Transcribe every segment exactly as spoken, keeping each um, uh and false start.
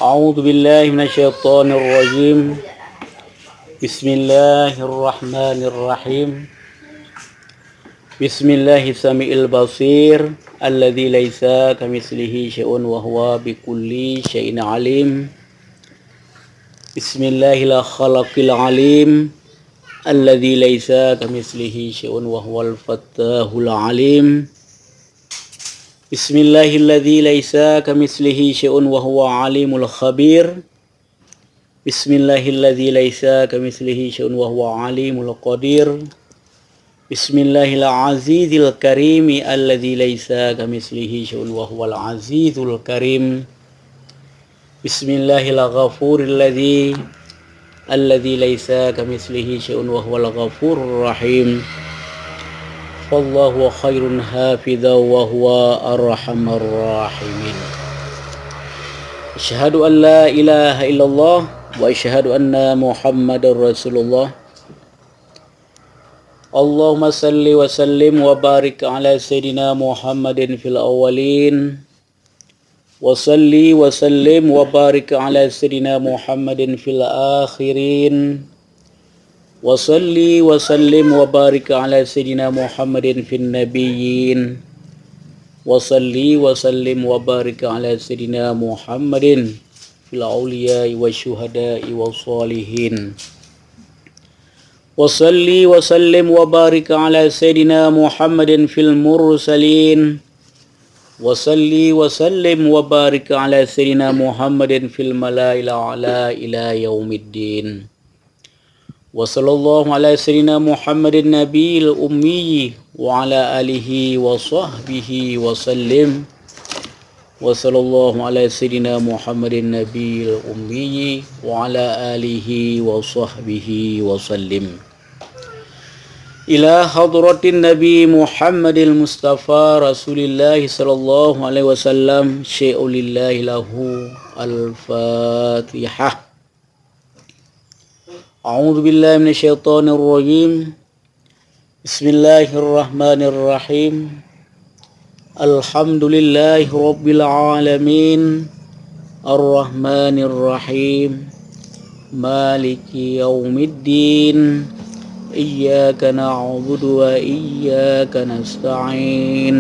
أعوذ بالله من الشيطان الرجيم. بسم الله الرحمن الرحيم. بسم الله السميع البصير الذي ليس كمثله شيء وهو بكل شيء عليم. بسم الله الخلاق العليم الذي ليس كمثله شيء وهو الفتاح العليم. بسم الله الذي ليس كمثله شيء وهو العليم الخبير. بسم الله الذي ليس كمثله شيء وهو العليم القدير. بسم الله العزيز الكريم الذي ليس كمثله شيء وهو العزيز الكريم. بسم الله الغفور الذي، الذي ليس كمثله شيء وهو الغفور الرحيم. فالله خير حافظا وهو أرحم الراحمين. أشهد أن لا إله إلا الله وأشهد أن محمدا رسول الله. اللهم صل وسلم وبارك على سيدنا محمد في الأولين، وصل وسلم وبارك على سيدنا محمد في الآخرين، وصل وسلم وبارك على سيدنا محمد في النبيين، وصل وسلم وبارك على سيدنا محمد في الأولياء والشهداء والصالحين. وصل وسلم وبارك على سيدنا محمد في المرسلين. وصل وسلم وبارك على سيدنا محمد في الملأ الأعلى إلى يوم الدين. وصلى الله على سيدنا محمد النبي الأمي وعلى آله وصحبه وسلم. وصلى الله على سيدنا محمد النبي الأمي وعلى آله وصحبه وسلم. إلى حضرة النبي محمد المصطفى رسول الله صلى الله عليه وسلم، شيء لله له. الفاتحة. أعوذ بالله من الشيطان الرجيم. بسم الله الرحمن الرحيم. الحمد لله رب العالمين. الرحمن الرحيم. مالك يوم الدين. إياك نعبد وإياك نستعين.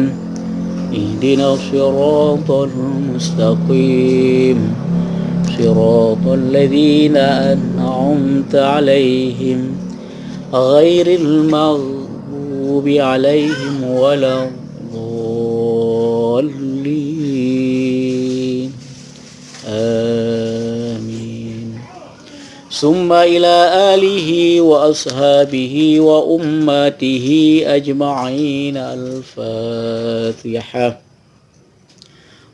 اهدنا الصراط المستقيم. صراط الذين أنعمت عليهم غير المغضوب عليهم ولا الضالين. آمين. ثم إلى آله وأصحابه وأمته أجمعين. الفاتحة.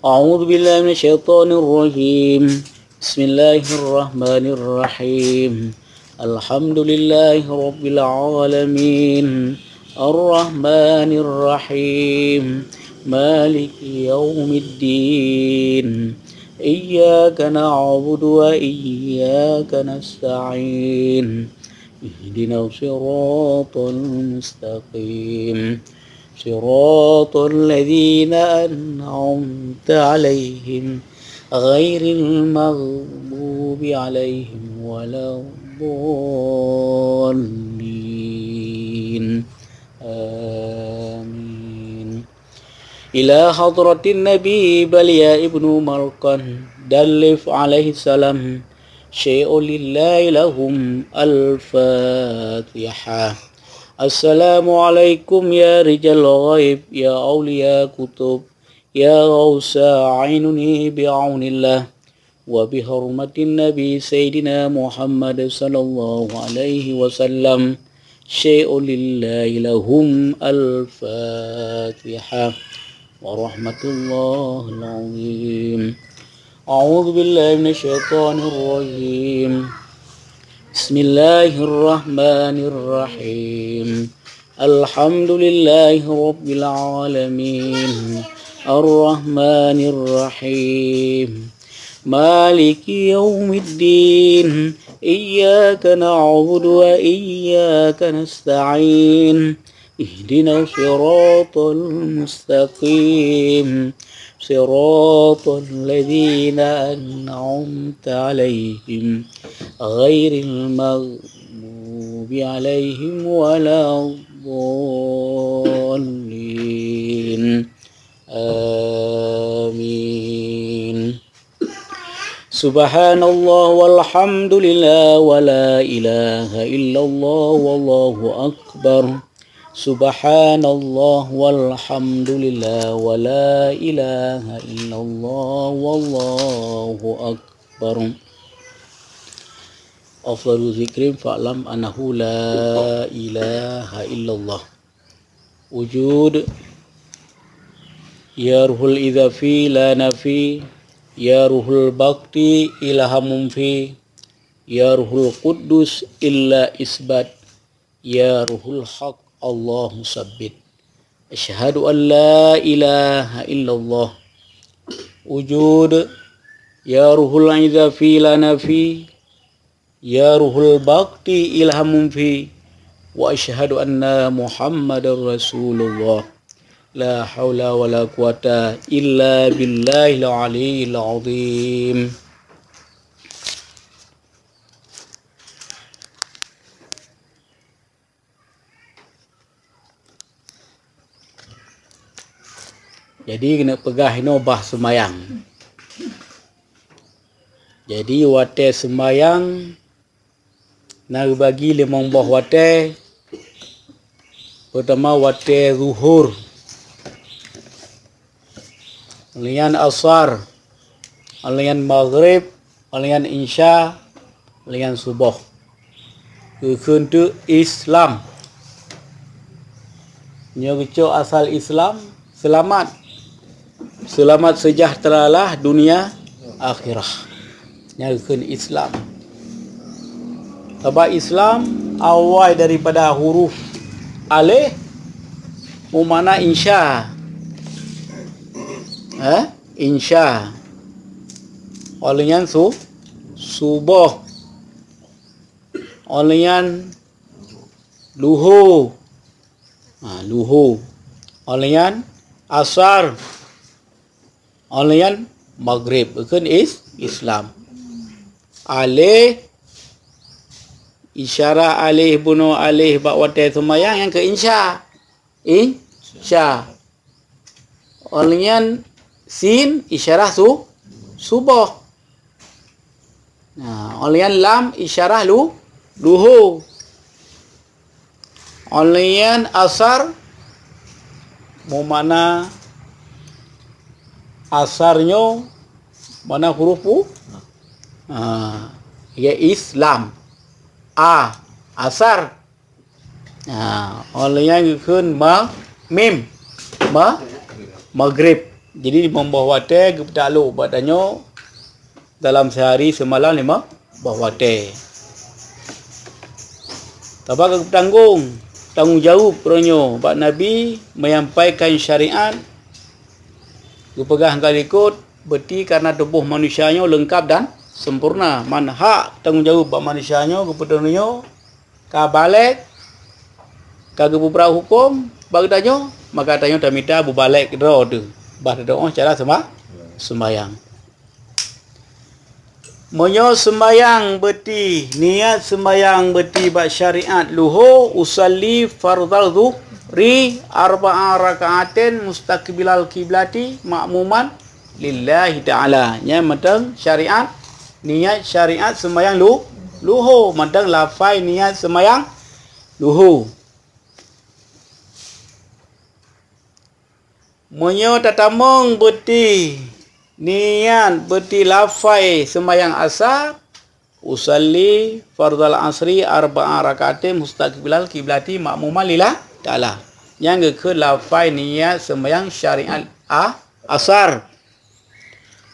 أعوذ بالله من الشيطان الرجيم. بسم الله الرحمن الرحيم. الحمد لله رب العالمين. الرحمن الرحيم. مالك يوم الدين. إياك نعبد وإياك نستعين. اهدنا الصراط المستقيم. صراط الذين أنعمت عليهم غير المغضوب عليهم ولا الضالين. آمين. إلى حضرة النبي بليا ابن مرقد دلف عليه السلام، شيء لله لهم. الفاتحة. السلام عليكم يا رجال الغيب، يا أولياء كتب، يا غوث أعينوني بعون الله وبحرمة النبي سيدنا محمد صلى الله عليه وسلم، شيء لله لهم. الفاتحة. ورحمة الله العظيم. أعوذ بالله من الشيطان الرجيم. بسم الله الرحمن الرحيم. الحمد لله رب العالمين. الرحمن الرحيم. مالك يوم الدين. إياك نعبد وإياك نستعين. اهدنا الصراط المستقيم. صراط الذين أنعمت عليهم غير المغضوب عليهم ولا الضالين. آمين. سبحان الله والحمد لله ولا إله إلا الله والله أكبر. سبحان الله والحمد لله ولا إله إلا الله والله أكبر. أفضل ذكر فاعلم أنه لا إله إلا الله. وجود. يا روح الإضافي لا نفي. يا روح الباقي إلهام في. يا روح القدس إلا إثبات. يا روح الحق الله ثبت. أشهد أن لا إله إلا الله. وجود. يا روح الإضافي لا نفي. يا روح الباقي إلهام في. وأشهد أن محمد رسول الله. لا حول ولا قوة إلا بالله العلي العظيم. Jadi, keuneuk peugah inoe bah seumayang. Jadi, watée seumayang na geubagi limong boh watée, peutama watée zuhur, layan asar, layan maghrib, layan insya, layan suboh. Geukheun teuk Islam. Nyoe geucok asal Islam, seulamat. Seulamat seujahteuralah dunia akhirat. Nyan geukheun Islam. Sabab Islam awai daripada huruf alif, meumakna insya. Eh? Insya. Óh lheueh nyan su-, suboh. Óh lheueh nyan luho. Ha, luho. Óh lheueh nyan asar. Óh lheueh nyan maghrib. Geukheun is-, Islam. Alif, isyarah alif, bunoe alif bak watée seumayang, nyan keu insya. Insya. Óh lheueh nyan sin, isyarah su-, suboh. Nah, óh lheueh nyan lam, isyarah lu-, luho. Óh lheueh nyan asar, meumakna asar nyoe, makna huruf u-, ha, ya Islam. A, asar. Ha, óh lheueh nyan geukheun ma-, mim. Ma-, maghrib. Jadi, limong boh watée geupeutak lok bak tanyoe dalam seuhari seumalam limong boh watée. Taba geupeutanggong tanggong jaweueb uroe nyoe bak Nabi menyampaikan syariat, geupeugah ka likot, beuti karena tuboh manusia nyoe leungkab dan sempurna. Man hak tanggong jaweueb bak manusia nyoe geupeuteurimong ka balek, ka geupeubuet huköm bak geutanyoe, maka tanyoe tamita beubalek droe teuh, bah teudoa cara seuma-, seumayang. Meunyoe seumayang beuti, niat seumayang beuti bak syariat luho, usalli fardhal zuhri arba'a raka'atin mustaqbilal kiblati ma'muman lillahi ta'ala. Nyan mantong syariat, niat syariat seumayang lu-, luho, mantong lafai niat seumayang luho. Meunyoe tatamong beuti niat, beuti lafai seumayang asa, usalli fardhal asri arba'a raka'atin mustaqbilal kiblati ma'muman lillahi ta'ala. Nyan geukheun lafai niat seumayang syariat a-, asar.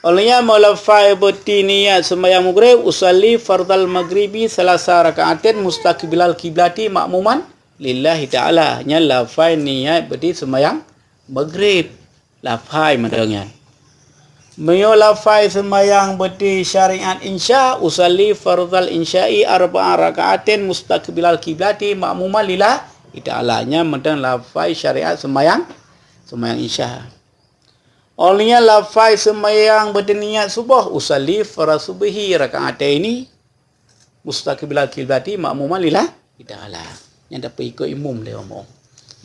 Óh lheueh nyan meulafai beuti niat seumayang maghrib, usalli fardhal maghribi salasa raka'atin mustaqbilal kiblati ma'muman lillahi ta'ala. Nyan lafai niat beuti seumayang maghrib. Lafai mantong nyan. Meunyoe lafai seumayang beuti syariat insya, usalli fardhal insya'i arba'a raka'atin mustaqbilal kiblati ma'muman lillahi ta'ala. Nyan mantong lafai syariat seumayang, seumayang insya. Óh lheueh nyan lafai seumayang beuniat suboh, usalli fardhu subhi rak'ataini mustaqbilal kiblati ma'muman lillah ta'ala. Nyan tapeuikot imum lé umu.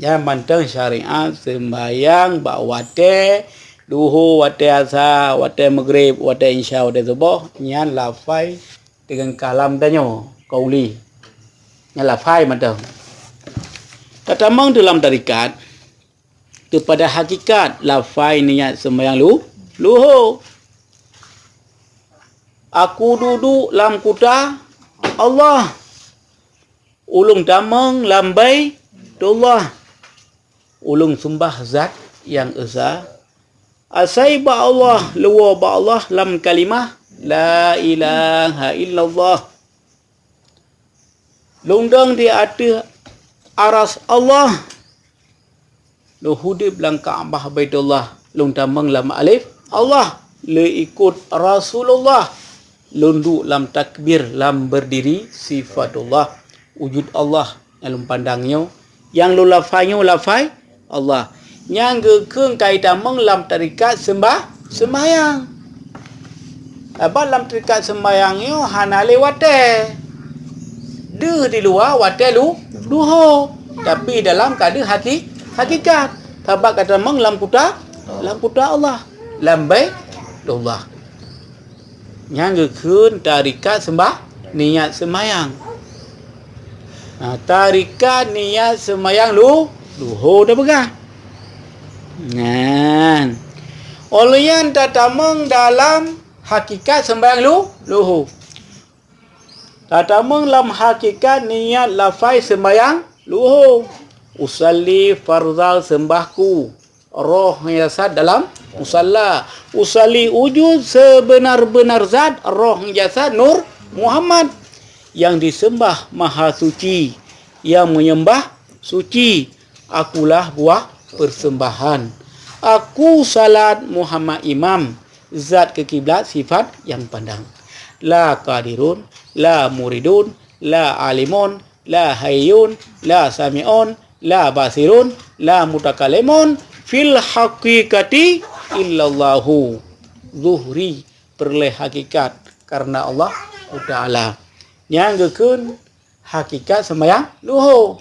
Nyan mantong syariat seumayang bak watée duhô, watée asa, watée maghrib, watée isya, watée suboh, nyan lafai deungon kalam tanyoe, qauli. Nyan lafai mantong. Tatamong dalam tarekat, teupada hakikat lafai niat seumayang lu-, luhô. Aku duduek lam kuta Allah. Ulôn tamong lam Baitullah. Ulôn seumbah Zat nyang Esa. Asai bak Allah, leuwoe bak Allah lam kalimah la ilaha illallah. Lôn dong di ateueh aras Allah. Lôn udeb lam Ka'bah Baitullah, lôn tamong lam alif Allah, lôn ikot Rasulullah, lôn duek lam takbir, lam berdiri sifatullah, wujud Allah nyang lôn pandang nyoe, nyang lôn lafai nyoe lafai Allah. Nyang geukheun ka itamong lam tarekat seumbah-, seumayang. Sabab lam tarekat seumayang nyoe hana lé watée. Deuh di luwa watée lu-, luhô, tapi dalam ka deuh haki-, hakikat. Sabab ka tamong lam kuta, lam kuta Allah, lam Baitullah. Nyang geukheun tarekat seumbah-, niat seumayang. Nah, tarekat niat seumayang lu-, luhô tapeugah. Nyan. Óh lheueh nyan tatamong dalam hakikat seumayang lu-, luhô. Tatamong lam hakikat niat lafai seumayang luhô. Usalli fardhal seumbahku. Roh nyang jasad dalam musalla. Usalli wujud seubeunar-beunar zat, roh nyang jasad Nur Muhammad. Nyang diseumbah Maha Suci, nyang meunyeumbah suci. Akulah buah peuseumbahan. Aku salat Muhammad imam, zat keu kiblat sifat nyang pandang. La qadirun, la muridun, la alimun, la hayyun, la sami'un, la basirun, la mutakallimun fil haqiqati illallahu. Zuhri peureulée hakikat karna Allah Taala. Nyang geukheun hakikat seumayang luhô.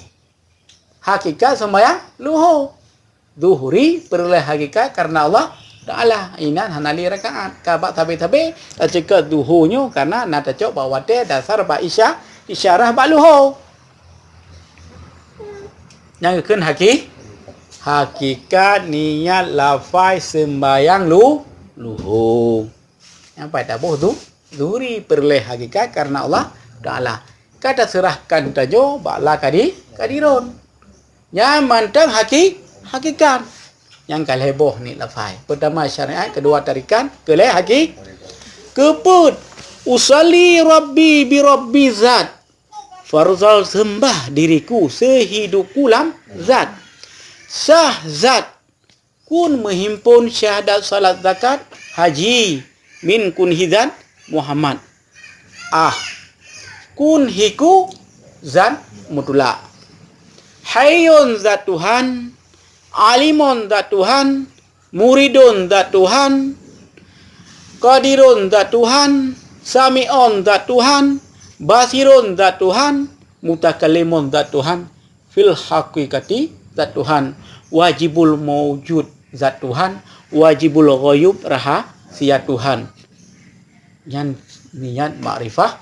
Hakikat seumayang luhô. Zuhri peureulée hakikat karna Allah Taala. Inan hana lé rakaat. Ka bak sabe-sabe taceukot duhô nyoe karna na tacok bak watée dasar bak isya-, isyarah bak luhô. Nyang geukheun haki-, hakikat niat lafai seumbayang lu-, luhô. Nyang pai taboh zu-, zuhri peureulée hakikat karna Allah Taala. Ka taseurahkan tanyoe bak la kadi-, kadirun. Nyan mantong haki-, hakikat. Nyang ka lhée boh ni lafai. Peutama syariat, keudua tarikat, keulhée haki-, keupeuet. Usalli Rabbi bi Rabbi zat. Farzal seumbah diriku seuhidupku lam zat. Sah zat. Kun meuhimpon syahadat, salat, zakat, haji, min kun hi zat Muhammad. Ah, kun hiku zat mutulak. Hayyun zat Tuhan, alimon zat Tuhan, muridon zat Tuhan, qadirun zat Tuhan, sami'on zat Tuhan, basirun zat Tuhan, mutakallimon zat Tuhan, fil haqiqati zat Tuhan, wajibul maujud zat Tuhan, wajibul ghaiyub rahasia Tuhan. Nyan niat makrifah,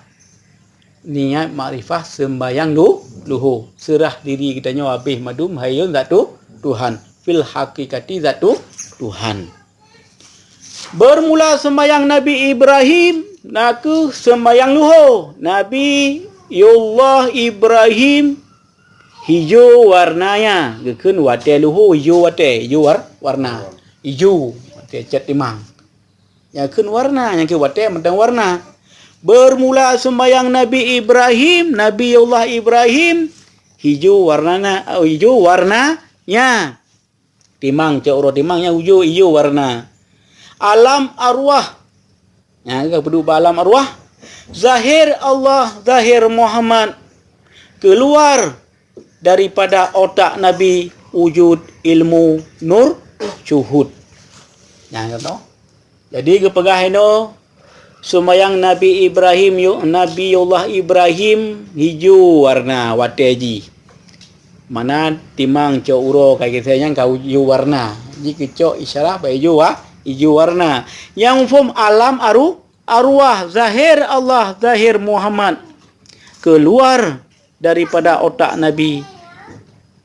niat makrifah seumbayang lu-, luhô. Seurah diri geutanyoe habéh mandum hayyun zat Tu-, Tuhan. Fil haqiqati zat Tu-, Tuhan. Beurmula seumbayang Nabi Ibrahim, na kheueh seumbayang luhô. Nabiullah Ibrahim hijô warnanya, geukheun watée luhô hijô watée, hijô war-, warna. Hijô, watée cat timang. Nyang kheun warna, nyang kheun watée mantong warna. Beurmula seumbayang Nabi Ibrahim, Nabiullah Ibrahim, hijô warnana, hijô warnanya. Timang, cok uroe timang nyang ujoe ijô warna. Alam arwah. Nyan ka peuduek bak alam arwah. Zahir Allah, zahir Muhammad. Keuluar daripada otak Nabi wujud ilmu nur syuhud. Nyang contoh. Jadi geupeugah inoe, seumayang Nabi Ibrahim, Nabiullah Ibrahim hijau warna watée jih. Mana timang cok uroe ka geusé nyang ka hijau warna. Jikeucok isyarah bak hijau wa-, hijau warna. Nyang muphom alam aru-, arwah, zahir Allah, zahir Muhammad keluar daripada otak Nabi,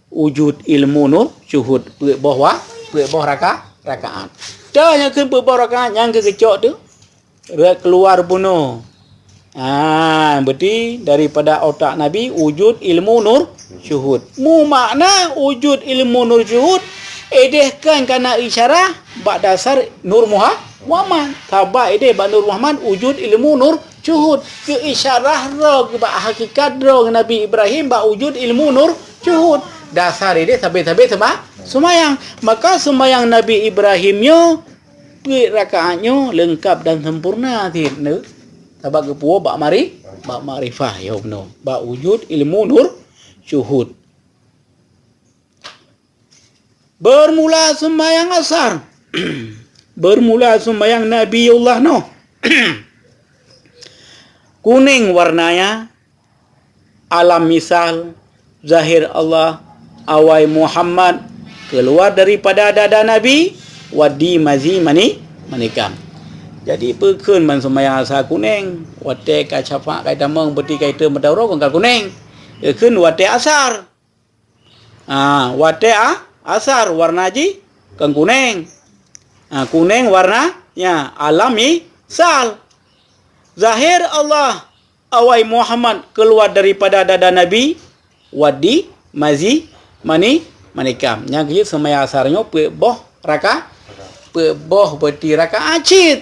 wujud ilmu nur syuhud, peuet boh wa-, peuet boh raka-, rakaat. Teuh nyang keu peuet boh rakaat nyang keu geucok tu, rot keluar bunoe. Ha, berarti daripada otak Nabi wujud ilmu nur syuhud. Mumakna wujud ilmu nur syuhud, ideh kan kana isyarah bak dasar Nur Muha-, Muhammad. Sabab ideh bak Nur Muhammad wujud ilmu nur syuhud. Keu isyarah droe, keu bak hakikat droe Nabi Ibrahim bak wujud ilmu nur syuhud. Dasar ideh sabe-sabe seuma-, seumayang. Maka seumayang Nabi Ibrahim nyoe peuet rakaat nyoe leungkap dan sempurna cit, neu. Sabab geupuwoe bak mari-, bak makrifah, ya, bunoe. Bak wujud ilmu nur syuhud. Bermula seumayang asar. Bermula seumayang Nabiullah Nuh. Kunéng warnanya, alam misal, zahir Allah, awai Muhammad, keluar daripada dada Nabi, wadi mazi mani-, manikam. Jadi, peukheun ban seumayang asar kunéng, watée ka syafaat ka tamong, beuti ka item meudauro kon ka kunéng. Peukheun watée asar. Ah, watée a-, asar warna jih kon kunéng. Ah, kunéng warna, ya, alam misal. Zahir Allah, awai Muhammad keluar daripada dada Nabi, wadi, mazi, mani, manikam. Nyang keuh seumayang asar nyoe peuet boh raka-, peuet boh beuti rakaat cit.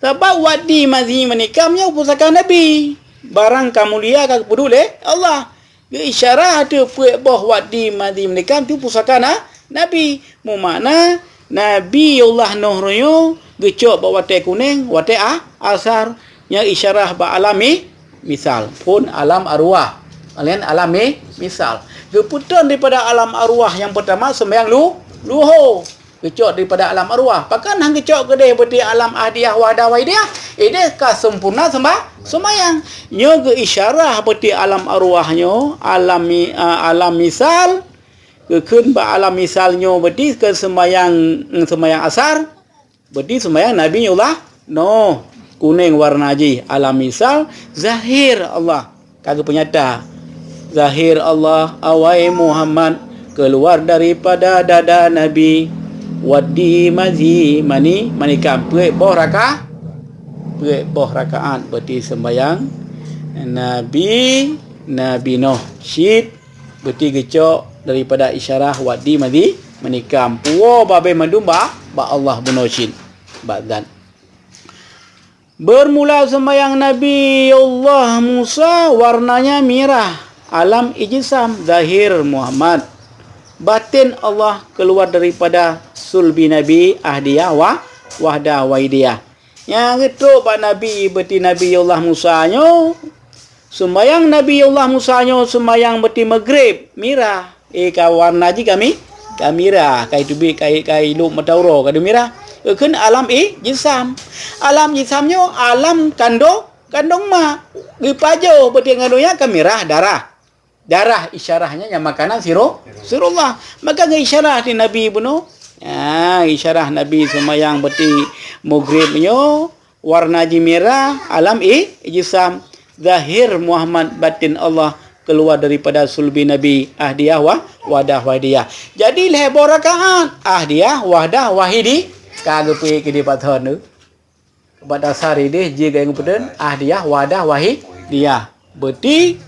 Sabab wadi mazi manikam nyoe pusaka Nabi. Barang ka mulia ka geupeuduek lé Allah. Geuisyarah ateueh peuet boh wadi mazi manikam tu pusaka na-, Nabi. Mumakna Nabiullah Nuh nyoe geucok bak watée kunéng, watée a-, asar. Nyan isyarah bak alam mi-, misal. Phon alam arwah. Laén alam mi-, misal. Geupeutrön daripada alam arwah nyang peurtama seumayang lu-, luho. Geucok daripada alam arwah. Pakon han geucok keudeh beuti alam ahdiyah wahdah wahidiyah? Ideh ka sempurna seumba-, seumayang. Nyoe geuisyarah beuti alam arwah nyoe, alam mi-, a, alam misal. Geukheun bak alam misal nyoe beuti keu seumayang, seumayang asar. Beuti seumayang Nabiullah Nuh. Kunéng warna jih alam misal, zahir Allah. Ka geupeunyata, zahir Allah, awai Muhammad, keluar daripada dada Nabi, wadi mazi mani manikam, peuet boh raka-, peuet boh rakaat beuti seumbayang Nabi, Nabi Nuh cit beuti geucok daripada isyarah wadi mazi manikam. Puwoe babeh mandum ba, bak Allah bunoe cit, bak zat. Bermula seumayang Nabi Allah Musa warnanya mirah, alam ijsam, zahir Muhammad. Batin Allah keluar daripada sulbi Nabi, ahdiyah wa-, wahdah wahidiyah. Nyang geutrok bak Nabi beuti Nabi Allah Musa nyoe, seumayang Nabi Allah Musa nyoe seumayang beuti Maghrib, mirah. Eh, ka warna jih ka mi-, ka mirah, ka iteubiet, ka i-, ka ilop mata uroe, ka deuh mirah. Geukheun alam ijsam. Alam ijsam nyoe alam kandong, kandong mak. Geupajoh beuti kandong nyan ka mirah darah. Darah isyarahnya nyang makanan siro-, sirullah. Maka geuisyarah di Nabi bunoe. Ya, isyarah Nabi seumayang beuti Maghrib nyoe. Warna jih mirah, alam i-, ijsam, zahir Muhammad, batin Allah, keluar daripada sulbi Nabi, ahdiyah wa-, wahdah wahidiyah. Jadi lhée boh rakaat, ahdiyah, wahdah, wahidi-, ka geupeuék keudeh bak thon tu. Bak dasar ideh jih gaya ngeupeudeun, ahdiyah, wahdah, wahidiyah. Beuti,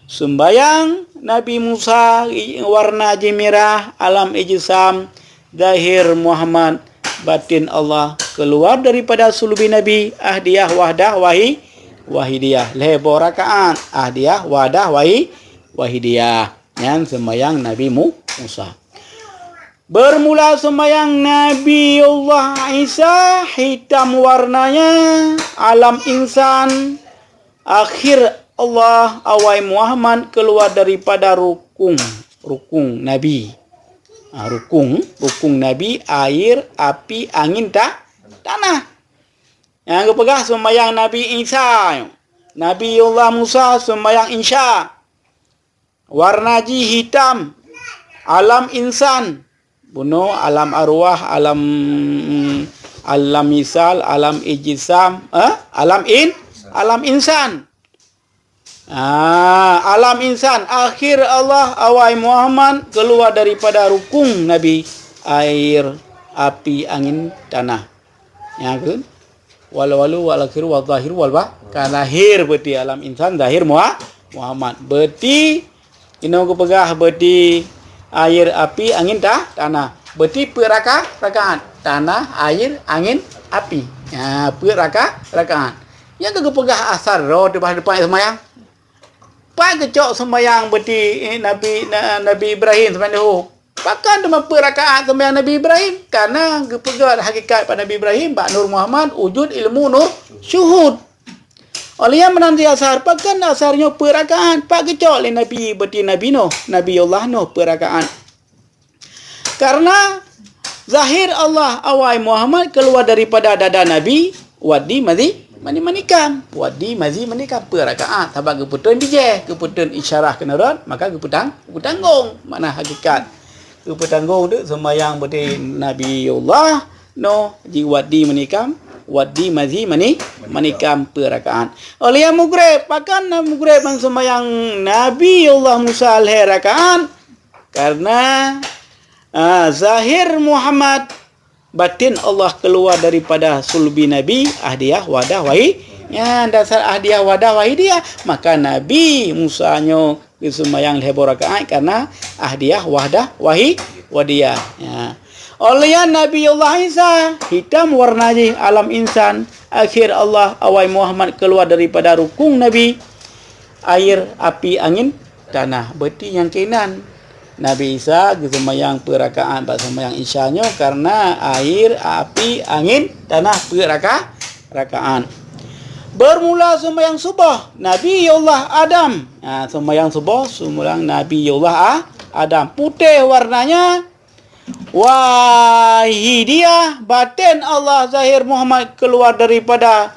sumbayang Nabi Musa, i-, warna jih mirah, alam ijsam, zahir Muhammad, batin Allah, keluar daripada sulubi Nabi, ahdiyah, wahdah, wahi-, wahidiyah. Lhée boh rakaat, ahdiyah, wahdah, wahi-, wahidiyah. Nyan seumayang Nabi Mu-, Musa. Bermula seumayang Nabiullah Isa, hitam warnanya, alam insan, akhir Allah, awai Muhammad keluar daripada rukung, rukung Nabi. Ah, rukung, rukung Nabi, air, api, angin, ta-, tanah. Nyang geupeugah seumayang Nabi Isa. Nabiullah Musa seumayang Isya. Warna jih hitam. Alam insan. Bunoe alam arwah, alam, alam misal, alam ijsam, eh? Alam in-, alam insan. Ah, alam insan, akhir Allah awai Muhammad keluar daripada rukung Nabi, air, api, angin, tanah. Ya kan? Wal awalu wal akhiru wal zahiru wal ba-, kan lahir berarti alam insan, zahir Muha-, Muhammad. Berarti inoe geupeugah berarti air, api, angin, ta-, tanah. Berarti peuet raka-, rakaat. Tanah, air, angin, api. Ha, peuet raka-, rakaat. Nyang ka geupeugah asar roh di bawah depan seumayang. Pat geucok seumayang berarti, eh, Nabi, na-, Nabi Ibrahim seumayang duhur. Pakon teuma peuet rakaat seumayang Nabi Ibrahim? Karena geupeugah hakikat bak Nabi Ibrahim, bak Nur Muhammad, wujud ilmu nur syuhud. Oleh nyan meunan di asar, pakon asar nyoe peuet rakaat? Pat geucok lé Nabi, berarti Nabi Nuh, Nabiullah Nuh peuet rakaat. Karena zahir Allah awai Muhammad keluar daripada dada Nabi, wadi mazi mani manikam. Wadi mazi manikam peuet rakaat, sabab geupeuteun bijéh, geupeuteun isyarah keunoe rot, maka geupeutang-, geupeutanggong. Makna hakikat geupeutanggong tu seumayang berarti Nabiullah Nuh ji wadi manikam, wadi mazi mani-, manikam peuet rakaat. Oleh nyan mugreb, pakon na mugreb ban seumayang Nabiullah Musa lhée rakaat? Karena, ah, zahir Muhammad, batin Allah keluar daripada sulbi Nabi, ahdiyah, wahdah, wahi-, ya, dasar ahdiyah, wahdah, wahidiyah. Maka Nabi Musa nyoe geuseumayang lhée boh rakaat karena ahdiyah, wahdah, wahi-, wadiyah. Ya. Oleh nyan Nabi Allah Isa, hitam warna jih alam insan, akhir Allah awai Muhammad keluar daripada rukung Nabi, air, api, angin, tanah. Berarti nyang keunan. Nabi Isa geuseumayang peuet rakaat bak seumayang Isya nyoe karena air, api, angin, tanah peuet raka-, rakaat. Bermula seumayang suboh, Nabiullah Adam. Ha, seumayang suboh, seumayang Nabiullah A-, Adam. Putéh warnanya, wahidiyah, batin Allah zahir Muhammad keluar daripada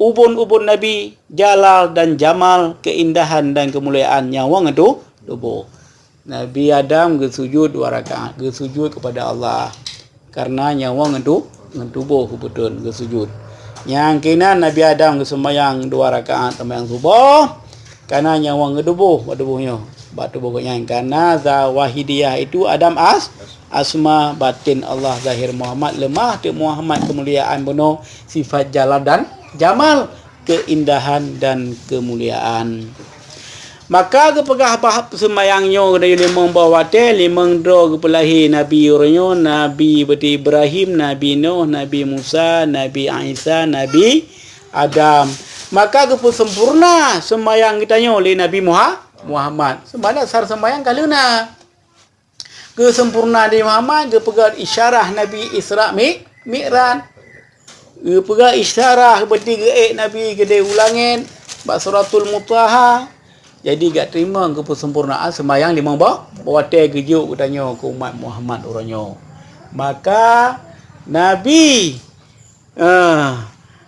ubon-ubon Nabi, jalal dan jamal, keindahan dan kemuliaan nyawa ngon tu-, tuboh. Nabi Adam geusujud dua rakaat, geusujud kepada Allah. Karena nyawa ngon tu-, ngon tuboh geupeuteun geusujud. Nyang keunan Nabi Adam geuseumayang dua rakaat seumayang suboh, karena nyawa ngon tuboh bak tuboh nyoe, bak tuboh gobnyan. Karena za-, wahidiyah itu Adam as-, asma, batin Allah zahir Muhammad, leumah teuk Muhammad keumuliaan bunoe, sifat jalal dan jamal, keindahan dan keumuliaan. Maka geupeugah bah seumayang nyoe di limong boh watée, limong droe geupeulahé nabi uroe nyoe, Nabi Ibrahim, Nabi Nuh, Nabi Musa, Nabi Isa, Nabi Adam. Maka geupeusempurna seumayang geutanyoe lé Nabi Muha-, Muhammad. Seumayang sar seumayang ka leuna. Geuseumpurna di Muhammad, geupeugah isyarah Nabi Isra Mi-, Mi'raj. Geupeugah isyarah beuti geuék Nabi keudeh u langét bak Suratul Mutaha. Jadi gak teurimong geupeuseumpurnaan seumayang limong boh, watée geujok geutanyoe keu umat Muhammad uroe nyoe. Maka Nabi, eh,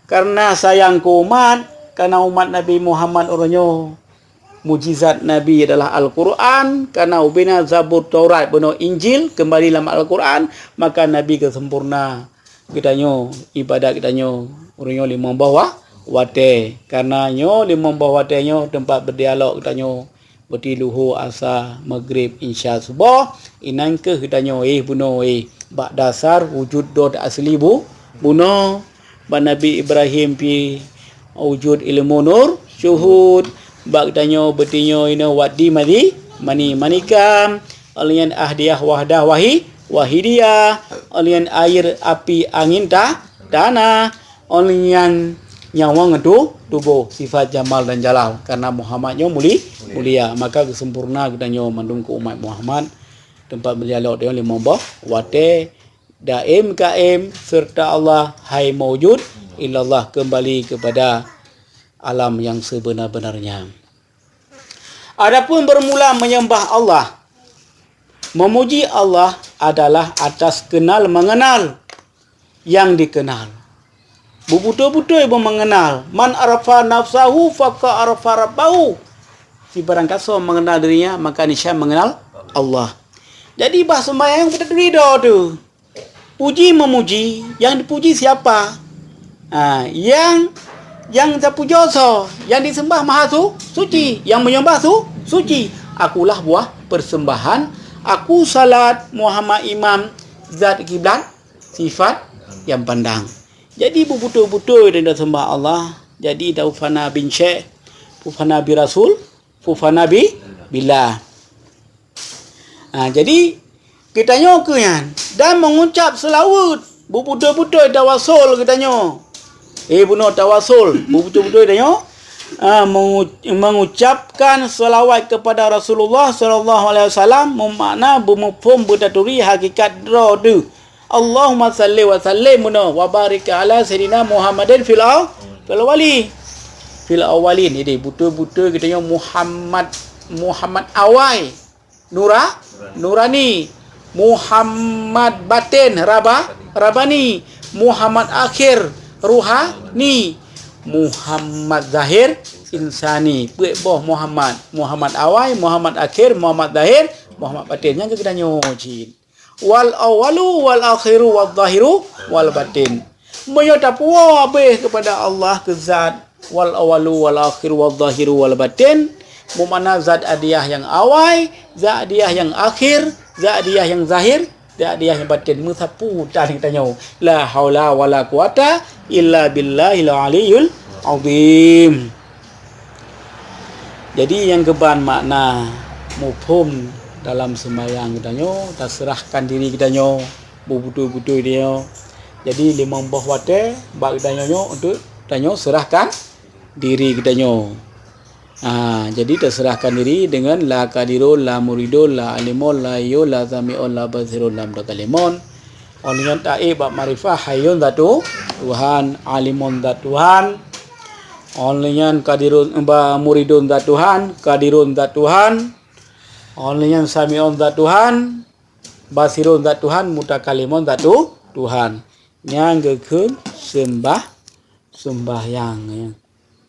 karena sayang keu umat, karena umat Nabi Muhammad uroe nyoe, mujizat Nabi adalah Al-Quran, karena ubena Zabur, Taurat, bunoe Injil kembali lam Al-Quran, maka Nabi geuseumpurna geutanyoe, ibadat geutanyoe, uroe nyoe limong boh wa-, watée. Karena nyoe limong boh watée nyoe teumpat beudialog geutanyoe, beuti luho, asa, maghrib, isya, suboh, inan kheueh geutanyoe éh bunoe éh bak dasar wujud dot asli bu-, bunoe. Bak Nabi Ibrahim pih wujud ilmu nur syuhud. Bak geutanyoe beutinyoe inoe wadi madi mani manikam. Alien ahdiyah wahdah wahi wahidiyah. Alien air api angin ta tanah. Alien nyawa ngetu tuboh sifat jamal dan jalal. Karena Muhammad nyoe muli mulia, maka geusempurna geutanyoe mandum keu umat Muhammad. Teumpat meuliya lok tanyoe limong boh watée daim kaim, serta Allah hai maujud, illallah, kembali kepada alam yang sebenar-benarnya. Adapun bermula menyembah Allah, Memuji Allah adalah atas kenal mengenal yang dikenal. Beutôi-beutôi beumeungenal. Man arafa nafsahu faqad arafa rabbahu. Sibarang kasoe mengenal dirinya, maka niscaya mengenal Allah. Jadi, bah sembahyang beutôi ridho tu. Puji memuji, yang dipuji siapa? Ha, yang, yang tapujoe soe, yang disembah maha su-, suci, yang menyembah su-, suci. Akulah buah persembahan, aku salat, Muhammad imam, zat kiblat, sifat yang pandang. Jadi, beutôi-beutôi dan sembah Allah. Jadi, daufana bin syekh, fufana bi rasul, fufana bi billah. Ha, jadi, geutanyoe keu nyan dan mengucap seulaweuet, beutôi-beutôi tawasul geutanyoe. Eh, bunoe tawasul, beutôi-beutôi tanyoe, ha, mengu-, mengucapkan selawat kepada Rasulullah sallallahu alaihi wasallam, meumakna beumuphom beutaturi hakikat droe teuh. Allahumma salli wa sallim bunoe, wa barik ala sayyidina Muhammadin fil aw-, fil awwali. Fil awwalin. Jadi, beutôi-beutôi geutanyoe Muhammad, Muhammad awai, nura-, nurani. Muhammad batin, raba-, rabani. Muhammad akhir, ruhani. Muhammad zahir, insani. Peuet boh Muhammad. Muhammad awai, Muhammad akhir, Muhammad zahir, Muhammad batin. Nyang keu geutanyoe cit. Wal awwalu wal akhiru wal zahiru wal batin. Meunyoe tapuwoe habéh keupada Allah keu zat, wal awwalu wal akhiru wal zahiru wal batin, meumakna zat adiyah nyang awai, zat adiyah nyang akhir, zat adiyah nyang zahir, zat adiyah nyang batin. Meusapeue tan geutanyoe. La haula wala quwata illa billahil aliyyil azim. Jadi, nyang keuban makna muphom dalam seumayang geutanyoe, taseurahkan diri geutanyoe, beubeutôi-beutôi geutanyoe. Jadi, limong boh watée bak geutanyoe nyoe untuk tanyoe seurahkan diri geutanyoe. Ha, jadi taseurahkan diri deungon la qadirun, la muridun, la alimun, la hayyun, la sami'un, la basirun, la mutakalimon. Óh lheueh nyan taék bak makrifah hayyun zat Tuhan, alimun zat Tuhan. Óh lheueh nyan qadirun, ba, muridun zat Tuhan, qadirun zat Tuhan. Óh lheueh nyan sami'un zat Tuhan, basirun zat Tuhan, mutakalimon zat Tu-, Tuhan. Nyang geukheun seumbah, seumbahyang, ya.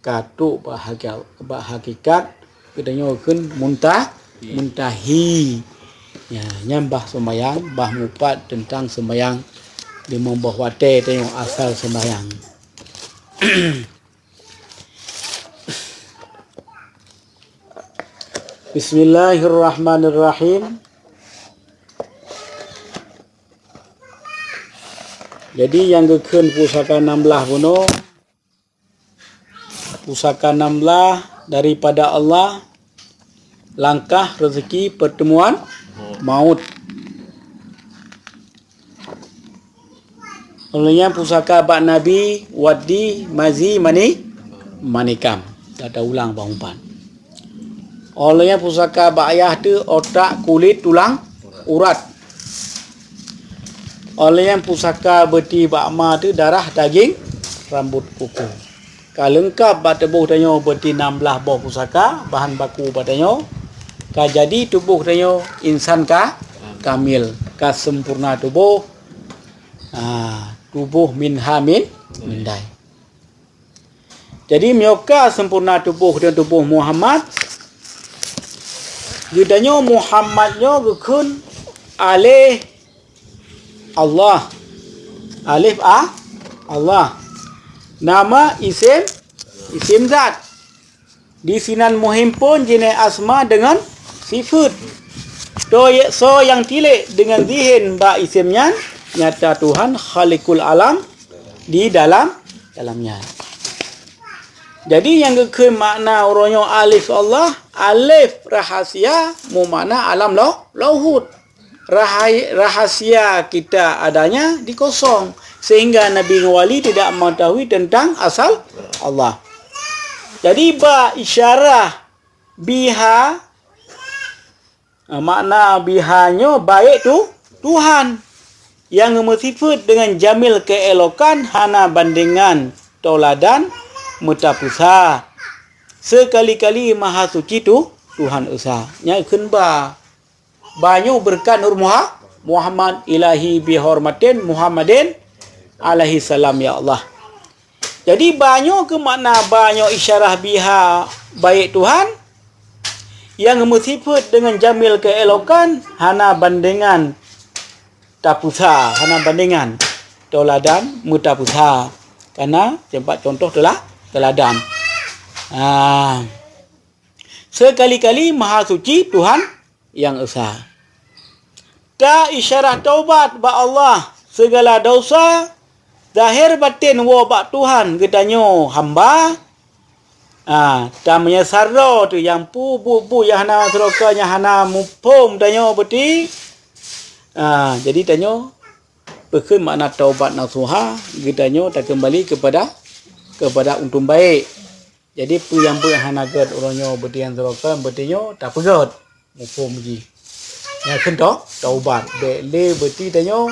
Ka trok bak haki-, bak hakikat, geutanyoe kheun munta-, muntahi. Ya, nyan bah seumayang, bah mupat teuntang seumayang limong boh watée tanyoe asal seumayang. Bismillahirrahmanirrahim. Jadi, nyang geukheun pusaka nam blah bunoe, pusaka nam blah daripada Allah, langkah, rezeki, pertemuan, maut. Óh lheueh nyan pusaka bak Nabi, wadi, mazi, mani, manikam. Tata ulang bak umpat. Óh lheueh nyan pusaka bak ayah teuh, otak, kulit, tulang, urat. Óh lheueh nyan pusaka beuti bak ma teuh, darah, daging, rambut, kuku. Ka leungkab bak tuboh tanyoe beuti nam blah boh pusaka, bahan baku bak tanyoe. Ka jadi tuboh tanyoe insan ka kamil, ka sempurna tuboh. Ha, tuboh min ha min, min dai. Jadi, meunyoe ka sempurna tuboh deungon tuboh Muhammad, geutanyoe Muhammad nyoe geukheun aleh Allah. Alif a, Allah. Nama isim, isim zat. Disinan muhim phon jiné asma deungon sifeut. Toh ye-, soe nyang tilék deungon zihin bak isim nyan, nyata Tuhan Khaliqul Alam di dalam, dalam nyan. Jadi, nyang geukheun makna uroe nyoe alif Allah, alif rahasia, meumakna alam lau-, lauhut. Rahai-, rahasia kita adanya dikosong, sehingga nabi ngon wali tidak mengetahui tentang asal Allah. Jadi, ba isyarah biha, makna biha nyoe baik tu Tuhan, nyang meusifeut deungon jamil keuelokan, hana bandengan, tauladan, meutapeusa. Seukali-kali Mahasuci tu Tuhan Esa. Nyan kheun ba. Ba nyoe beureukat Nur Muha-, Muhammad ilahi bihormatin Muhammadin alaihi salam ya Allah. Jadi ba nyoe keuh makna ba nyoe isyarah biha baik Tuhan nyang meusifeuet deungon jamil keuelokan hana bandengan tapeusa, hana bandengan teuladan meutapeusa. Kana tempat contoh teulah teuladan. Ah. Sekali-kali Maha Suci Tuhan nyang Esa. Ta isyarah taubat bak Allah sigala dosa, zahir batin woe bak Tuhan geutanyoe hamba. Ah, ta meunyeusal droe teuh nyang peue buet-buet nyang hana seuroka nyang hana muphom tanyoe beuti. Ah, jadi tanyoe peukheun makna taubat nasuha, geutanyoe takeumbali keupada, keupada untông baik. Jadi peue nyang beuet hana gét uroe nyoe beuti nyang seuroka beuti nyoe tapeugét muphom jih. Nyang kheun tau-, taubat. Bék lé beuti tanyoe,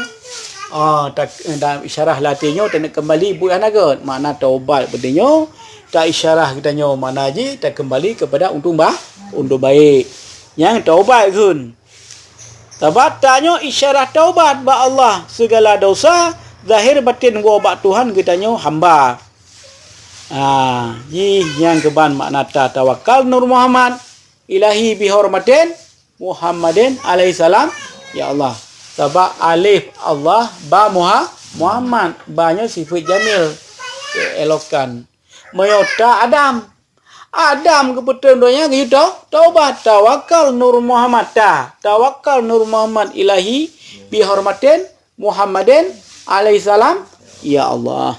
ah, ta-, dan isyarah latée nyoe taneuk keumbali buet hana gét. Makna taubat beuti nyoe ta isyarah geutanyoe makna jih takeumbali keupada untông ba-, untông baik. Nyang taubat kheun. Sabab tanyoe isyarah taubat bak Allah sigala dosa zahir batin woe bak Tuhan geutanyoe hamba. Ah, jih nyang keuban makna ta tawakal Nur Muhammad ilahi bihormatin Muhammadin alaihi salam ya Allah. Sabab alif Allah ba Muha-, Muhammad ba nyoe sifeuet jamil keuelokan. Meunyoe ta Adam, Adam geupeutrön donya geuyue tau-, taubat, tawakal Nur Muhammad ta, tawakal Nur Muhammad ilahi bihormatin Muhammadin alaihi salam ya Allah.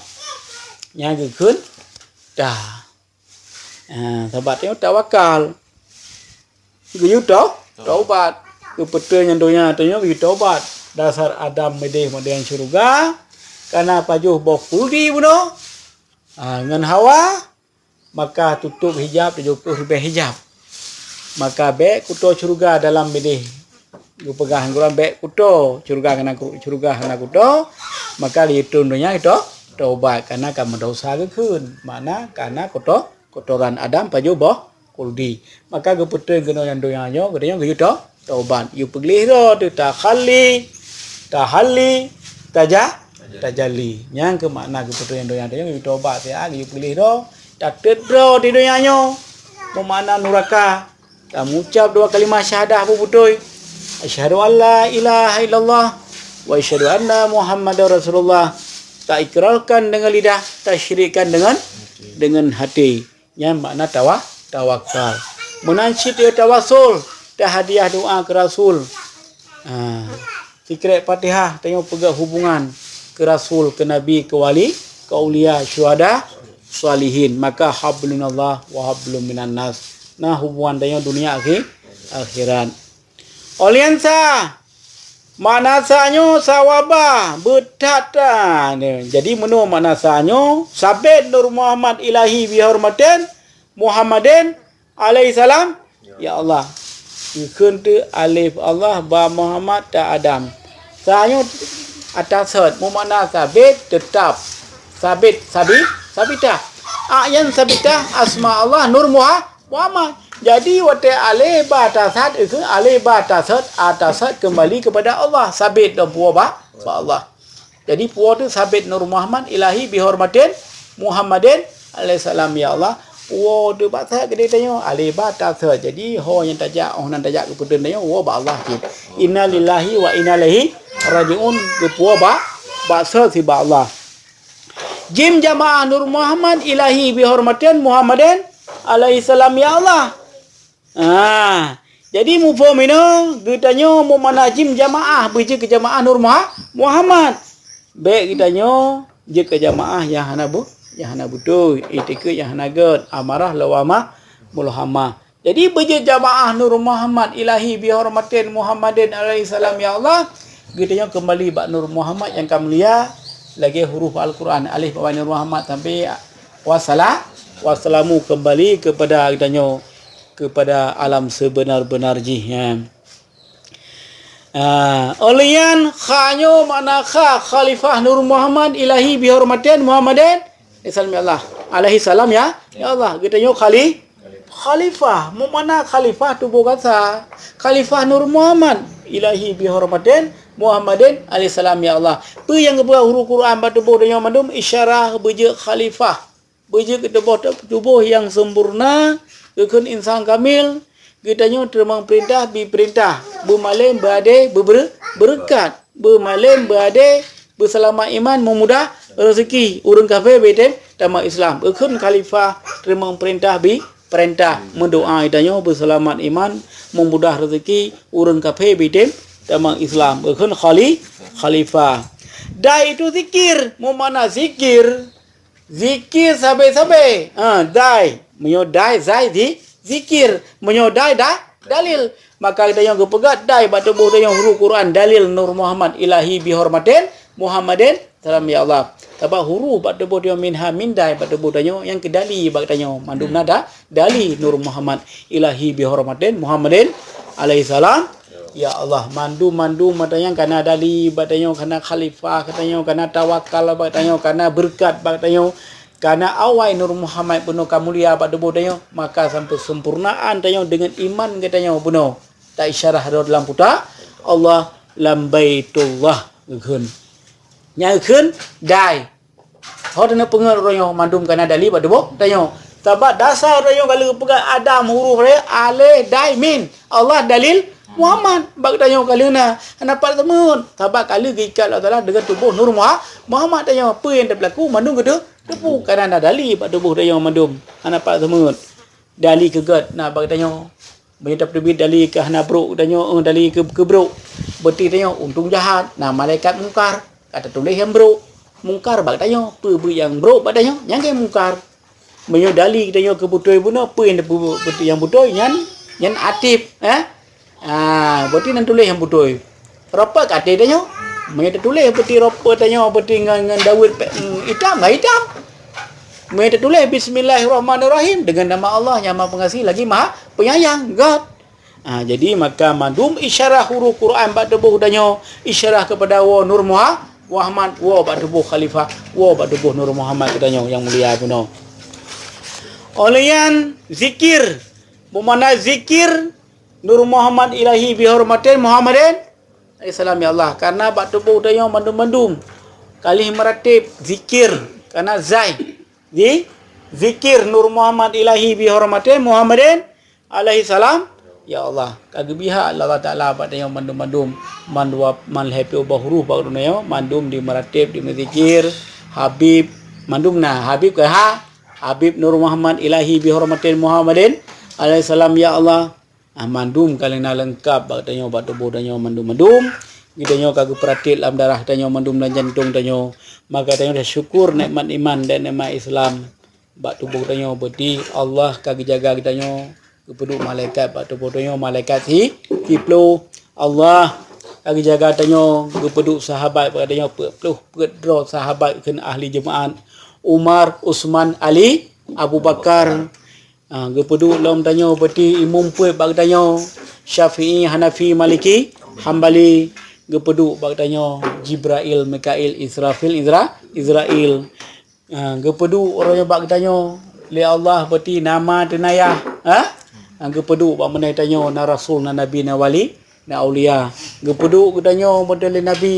Nyang geukheun ta. Ha, sabab tanyoe tawakal. Geuyue tau-, taubat. Geupeutrön nyang donya tanyoe geuyue taubat. Dasar Adam meudeh modéng syeuruga, kana pajoh boh khuldi bunoe. Ha, ngon Hawa, maka tutôp hijab tujoh ploh ribèe hijab. Maka bék kuto syeuruga dalam meudeh. Geupeugah ngon Quran bék kuto syeuruga hana ku-, syeuruga hana kuto, maka geuyue trön donya geuyue taubat, kana ka meudosa geukheun. Makna kana kuto-, kotoran Adam pajoh boh khuldi. Maka geupeutrön keunoe nyang donya nyoe, geutanyoe geuyue tau-, taubat. Geuyue peugleh droe teuh tahalli, tahalli, taja-, tajalli. Nyang keuh makna geupeutrön nyang donya nyoe geuyue taubat siat, geuyue peugleh droe, tateut droe di donya nyoe. Meumakna nuraka. Tamucab dua kalimah syahadah beutôi. Asyhadu an la ilaha illallah wa asyhadu anna Muhammadar Rasulullah. Taikrarkan deungon lidah, tasyirikkan deungon, deungon hati. Nyan makna tawa-, tawakal. Meunan cit tawasul, tahadiah doa keu Rasul. Ha, sikrek Fatihah tanyoe peugah hubungan keu Rasul, keu Nabi, keu wali, keu aulia, syuhada, salihin. Maka hablunallah wa hablum minan nas. Nah hubungan tanyoe dunia akhi-, akhirat. Olian sa, makna sa nyoe sawaba, beuthat ta. Jadi meunoe makna sa nyoe, sabit Nur Muhammad ilahi bihormatin Muhammadin alaihi salam. Ya Allah. Geukheun teuh alif Allah, ba Muhammad, ta Adam. Sa nyoe atasot, meumakna sabit, teutap. Sabit, sabi-, sabitah. A'yan sabitah, asma Allah, Nur Muha-, Muhammad. Jadi watée alif ba tasat, geukheun alif ba tasot, atasot keumbali keupada Allah. Sabit dan puwoe ba, ba Allah. Jadi puwoe teuh sabit Nur Muhammad ilahi bihormatin Muhammadin alaihissalam ya Allah. Puwoe teuh bak that keudeh tanyoe alif ba tasot. Jadi ho nyang tajak, oh nan tajak geupeutrön tanyoe woe bak Allah cit. Inna lillahi wa inna ilaihi rajiun, geupuwoe bak, bak sot sibak Allah. Jim jamaah Nur Muhammad ilahi bihormatin Muhammadin alaihissalam ya Allah. Ah, jadi muphom inoe geutanyoe meumakna jim jamaah beujeuet keu jamaah Nur Muha-, Muhammad. Bék geutanyoe jeuet keu jamaah nyang hana bu-, nyang hana beutôi, itikeuet nyang hana gét, amarah lawamah mulhamah. Jadi beujeuet jamaah Nur Muhammad ilahi bihormatin Muhammadin alaihissalam ya Allah, geutanyoe keumbali bak Nur Muhammad nyang ka mulia lagée huruf Al-Quran alif bak Nur Muhammad sampai wassala-, wassalamu keumbali keupada geutanyoe keupada alam seubeuna-beuna jih nyan. Ah, óh lheueh nyan kha nyoe makna kha Khalifah Nur Muhammad ilahi bihormatin Muhammadin alaihissalam ya Allah. Alaihissalam ya, ya Allah. Geutanyoe khali-, khalifah, meumakna khalifah tuboh gata. Khalifah Nur Muhammad. ilahi bihormatin Muhammadin alaihissalam, ya Allah. Peue nyang geupeugah huruf Quran bak tuboh tanyoe mandum? Isyarah beujeuet khalifah, beujeuet keu tuboh, tuboh nyang sempurna, geukheun insan kamil. Geutanyoe teurimong peurintah, bri peurintah, beumalém, beuadé, beubeure-, beureukat, beumalém, beuadé, beuseulamat iman, meumudah rezeki, ureuëng kafé beutem tamong Islam. Geukheun khalifah, teurimong peurintah, bri peurintah, meudoá geutanyoe beuseulamat iman, meumudah rezeki, ureuëng kafé beutem tamong Islam. Geukheun khali-, khalifah. Dai itu zikir, meumakna zikir. Zikir sabe-sabe. Ha, dai. Meunyoe dai, zai, zi-, zikir. Meunyoe dai, da-, dalil. Maka geutanyoe geupeugah dai bak tuboh tanyoe huruf Quran, dalil Nur Muhammad ilahi bihormatin Muhammadin salam ya Allah. Sabab huruf bak tuboh tanyoe minha min dai bak tuboh tanyoe nyang keu dali bak tanyoe. Mandum na da-, dali Nur Muhammad ilahi bihormatin Muhammadin alaihissalam. Ya Allah, mandum-mandum bak tanyoe kana dali bak tanyoe, kana khalifah bak tanyoe, kana tawakal bak tanyoe, kana beureukat bak tanyoe, kana awai Nur Muhammad bunoe ka mulia bak tuboh tanyoe, maka sampoe sempurnaan tanyoe deungon iman geutanyoe bunoe. Ta isyarah droe lam kuta Allah lam Baitullah geukheun. Nyang geukheun dai. Ho tanyoe peungeut uroe nyoe mandum kana dali bak tuboh tanyoe. Sabab dasar uroe nyoe ka lheueh geupeugah Adam huruf re alif dai mim. Allah dalil Muhammad bak tanyoe ka lheueh na hana pat seumeut. Sabab ka lheueh geuikat Allah Taala deungon tuboh Nur Muha-, Muhammad tanyoe. Peue nyang teupeulaku mandum geutu teupeu kana na dali bak tuboh tanyoe mandum hana pat seumeut. Dali keu gét na bak tanyoe. Meunyoe tapeubiet dali keu hana brok tanyoe, eh, dali keu, keu brok. Beuti tanyoe untông jahat, na malaikat mungkar ka tatuléh nyang brok. Mungkar bak tanyoe, peue beuet nyang brok bak tanyoe, nyang keu mungkar. Meunyoe dali tanyoe keu beutôi bunoe, peue nyang teupeubeuet nyang beutôi nyan, nyan atif, eh? Ah, beuti nan tuléh nyang beutôi. Rapat ka até tanyoe. Meunyoe tatuléh beuti rapat tanyoe, beuti ngon, ngon dawet pe-, mm, itam, ka itam. Meunyoe tatuléh bismillahirrahmanirrahim, deungon nama Allah nyang Maha Pengasih lagi Maha Penyayang, God. Ha, jadi maka mandum isyarah huruf Quran bak tuboh tanyoe, isyarah keupada woe Nur Muha-, Muhammad, woe bak tuboh khalifah, woe bak tuboh Nur Muhammad geutanyoe nyang mulia bunoe. Óh lheueh nyan zikir, beumakna zikir Nur Muhammad ilahi bihormatin Muhammadin alaihissalam, ya Allah, karena bak tuboh tanyoe mandum-mandum ka lheueh meuratéb zikir, karena zai, zi-, zikir Nur Muhammad ilahi bihormatin Muhammadin alaihissalam, ya Allah, ka geubri hak lé Allah Taala bak tanyoe mandum-mandum, man dua, man lhèe ploh boh huruf bak tanyoe mandum dimeuratib, dimeuzikir, Habib, mandum na, Habib keu ha, Habib Nur Muhammad ilahi bihormatin Muhammadin alaihissalam, ya Allah. Ah, mandum ka lheueh na leungkab bak tanyoe, bak tuboh tanyoe mandum-mandum. Geutanyoe ka geupeuratéb lam darah tanyoe mandum, lam jantong tanyoe. Maka tanyoe tasyukur nikmat iman dan nikmat Islam bak tuboh tanyoe. Beuti Allah ka geujaga geutanyoe, geupeuduek malaikat bak tuboh tanyoe, malaikat si, siploh. Allah ka geujaga tanyoe, geupeuduek sahabat bak tanyoe, peuet ploh peuet droe sahabat kheun ahli jeumaat. Umar, Utsman, Ali, Abu Bakar. Ha, geupeuduek lom tanyoe beuti imum peuet bak tanyoe, Syafi'i, Hanafi, Maliki, Hambali. Geupeuduek bak tanyoe Jibrail, Mikail, Israfil, Izra-, Izrail. Ha, geupeuduek uroe nyoe bak tanyoe lé Allah beuti nama teunayah. Ha? Ha, geupeuduek bak meunai tanyoe na rasul, na nabi, na wali, na aulia. Geupeuduek geutanyoe beuti lé Nabi.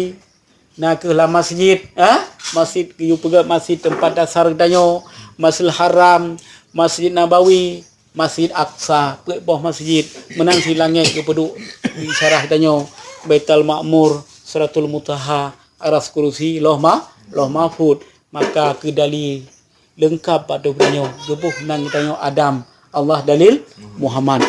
Na kheueh lam masjid, ha? Masjid geuyue peugah masjid teumpat dasar geutanyoe, Masjidil Haram, Masjid Nabawi, Masjid Aqsa, peuet boh masjid. Meunan si langét geupeuduek isyarah geutanyoe, Baitul Ma'mur, Sidratul Muntaha, Aras, Kursi, Lauh Ma-, Lauh Mahfud. Maka keu dali leungkab bak tuboh tanyoe, geuboh nan geutanyoe Adam, Allah dalil Muhammad.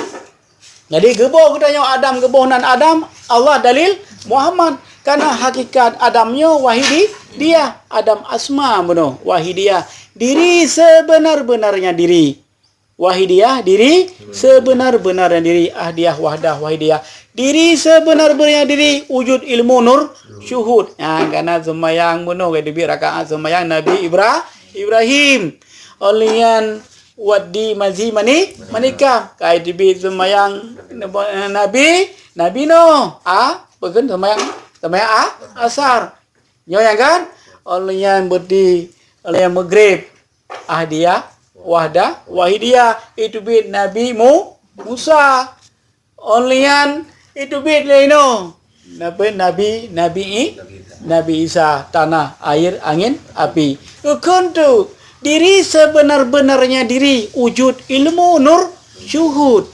Jadi geuboh geutanyoe Adam, geuboh nan Adam, Allah dalil Muhammad. Karena hakikat Adam nyoe wahidi-, dia, Adam asma bunoe, wahidiyah, diri sebenar-benarnya diri. Wahidiyah, diri sebenar-benarnya diri. Ahdiyah, wahdah, wahidiyah, diri sebenar-benarnya diri. Wujud, ilmu, nur, syuhud. Nyan kana seumayang bunoe ka teubiet rakaat seumayang Nabi Ibra-, Ibrahim. Óh lheueh nyan wadi, mazi, mani, manikah. Ka teubiet seumayang Nabi, Nabi Nuh. A, peue kheun seumayang, seumayang a, asar. Nyoe nyang kan? Óh lheueh nyan beuti, óh lheueh nyan Maghrib. Ahdiyah, wahdah, wahidiyah. Teubiet Nabi Mu-, Musa. Óh lheueh nyan Itu bit lé inoe. Nabi, Nabi, Nabi I-, Nabi Isa, tanah, air, angin, api. Geukheun teuk, diri sebenar-benarnya diri, wujud, ilmu, nur, syuhud.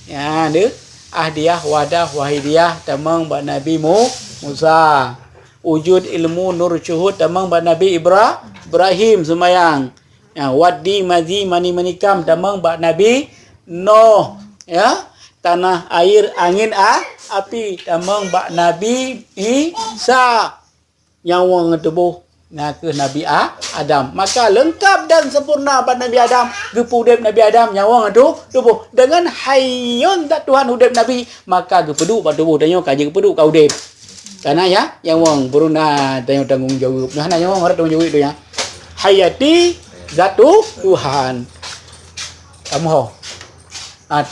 Ya, deuh. Ahdiyah, wahdah, wahidiyah, tamong bak Nabi Mu-, Musa. Wujud, ilmu, nur, syuhud, tamong bak Nabi Ibra-, Ibrahim seumayang. Ya, waddi, madhi, mani, manikam, tamong bak Nabi Nuh. Ya, tanah, air, angin, a-, api, tamong bak Nabi Isa. Nyawöng ngon tuboh, na kheueh Nabi A-, Adam. Maka leungkap dan sempurna bak Nabi Adam, geupeuudeb Nabi Adam, nyawöng ngon tu-, tuboh. Deungon hayyun zat Tuhan udeb Nabi, maka geupeuduek bak tuboh tanyoe ka jeuet geupeuduek ka udeb. Kana ya, nyawöng beuruna tanyoe tanggong jaweueb. Nah, na nyawöng harôh tanggong jaweueb tu ya. Hayati zat Tuhan. Kamoe ho. At-,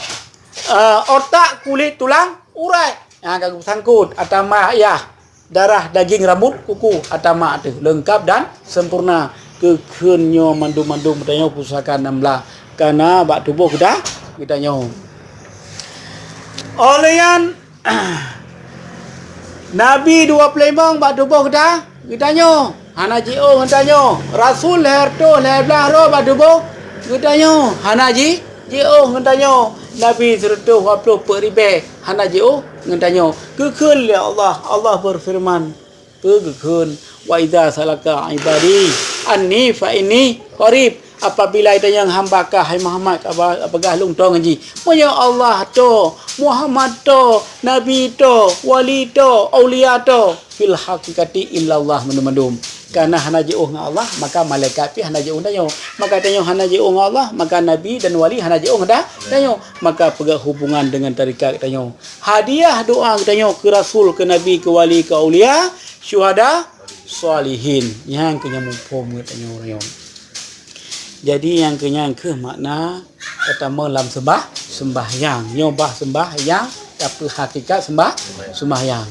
eh, otak, kulit, tulang, urat. Nyang ka geusangkot, atama, yah, darah, daging, rambut, kuku, atama teuh leungkap dan sempurna. Geukheun nyoe mandum-mandum tanyoe pusaka nam blah kana bak tuboh geuta-, geutanyoe. Óh lheueh nyan, Nabi dua ploh limong bak tuboh geuta-, geutanyoe. Hana jiôh ngon tanyoe. Rasul lhèe reutôh lhèe blaih droe bak tuboh geutanyoe. Hana ji-, jiôh ngon tanyoe. Nabi sireutôh dua ploh peuet ribèe hana jiôh ngon tanyoe. Geukheun lé Allah. Allah beufeureuman. Peue geukheun? "Wa idza salaka ibadi anni fa inni qarib." Apabila geutanyoe hamba kah, hai Muhammad, ka ba-, peugah lôn toe ngon jih. Meunyoe Allah toe, Muhammad toe, Nabi toe, wali toe, aulia toe, fil haqiqati illallah mandum-mandum. Kana hana jiôh ngon Allah, maka malaikat pih hana jiôh ngon tanyoe. Maka tanyoe hana jiôh ngon Allah, maka nabi dan wali hana jiôh ngon ta-, tanyoe. Maka peugah hubungan deungon tarekat tanyoe. Hadiah doa geutanyoe keu rasul, keu nabi, keu wali, keu aulia, syuhada, shalihin. Nyang keu nyang muphom geutanyoe uroe nyoe. Jadi nyang keu nyan kheueh makna tatamong lam seumbah, seumbahyang. Nyoe bah seumbahyang, tapi hakikat seumbah, seumbahyang.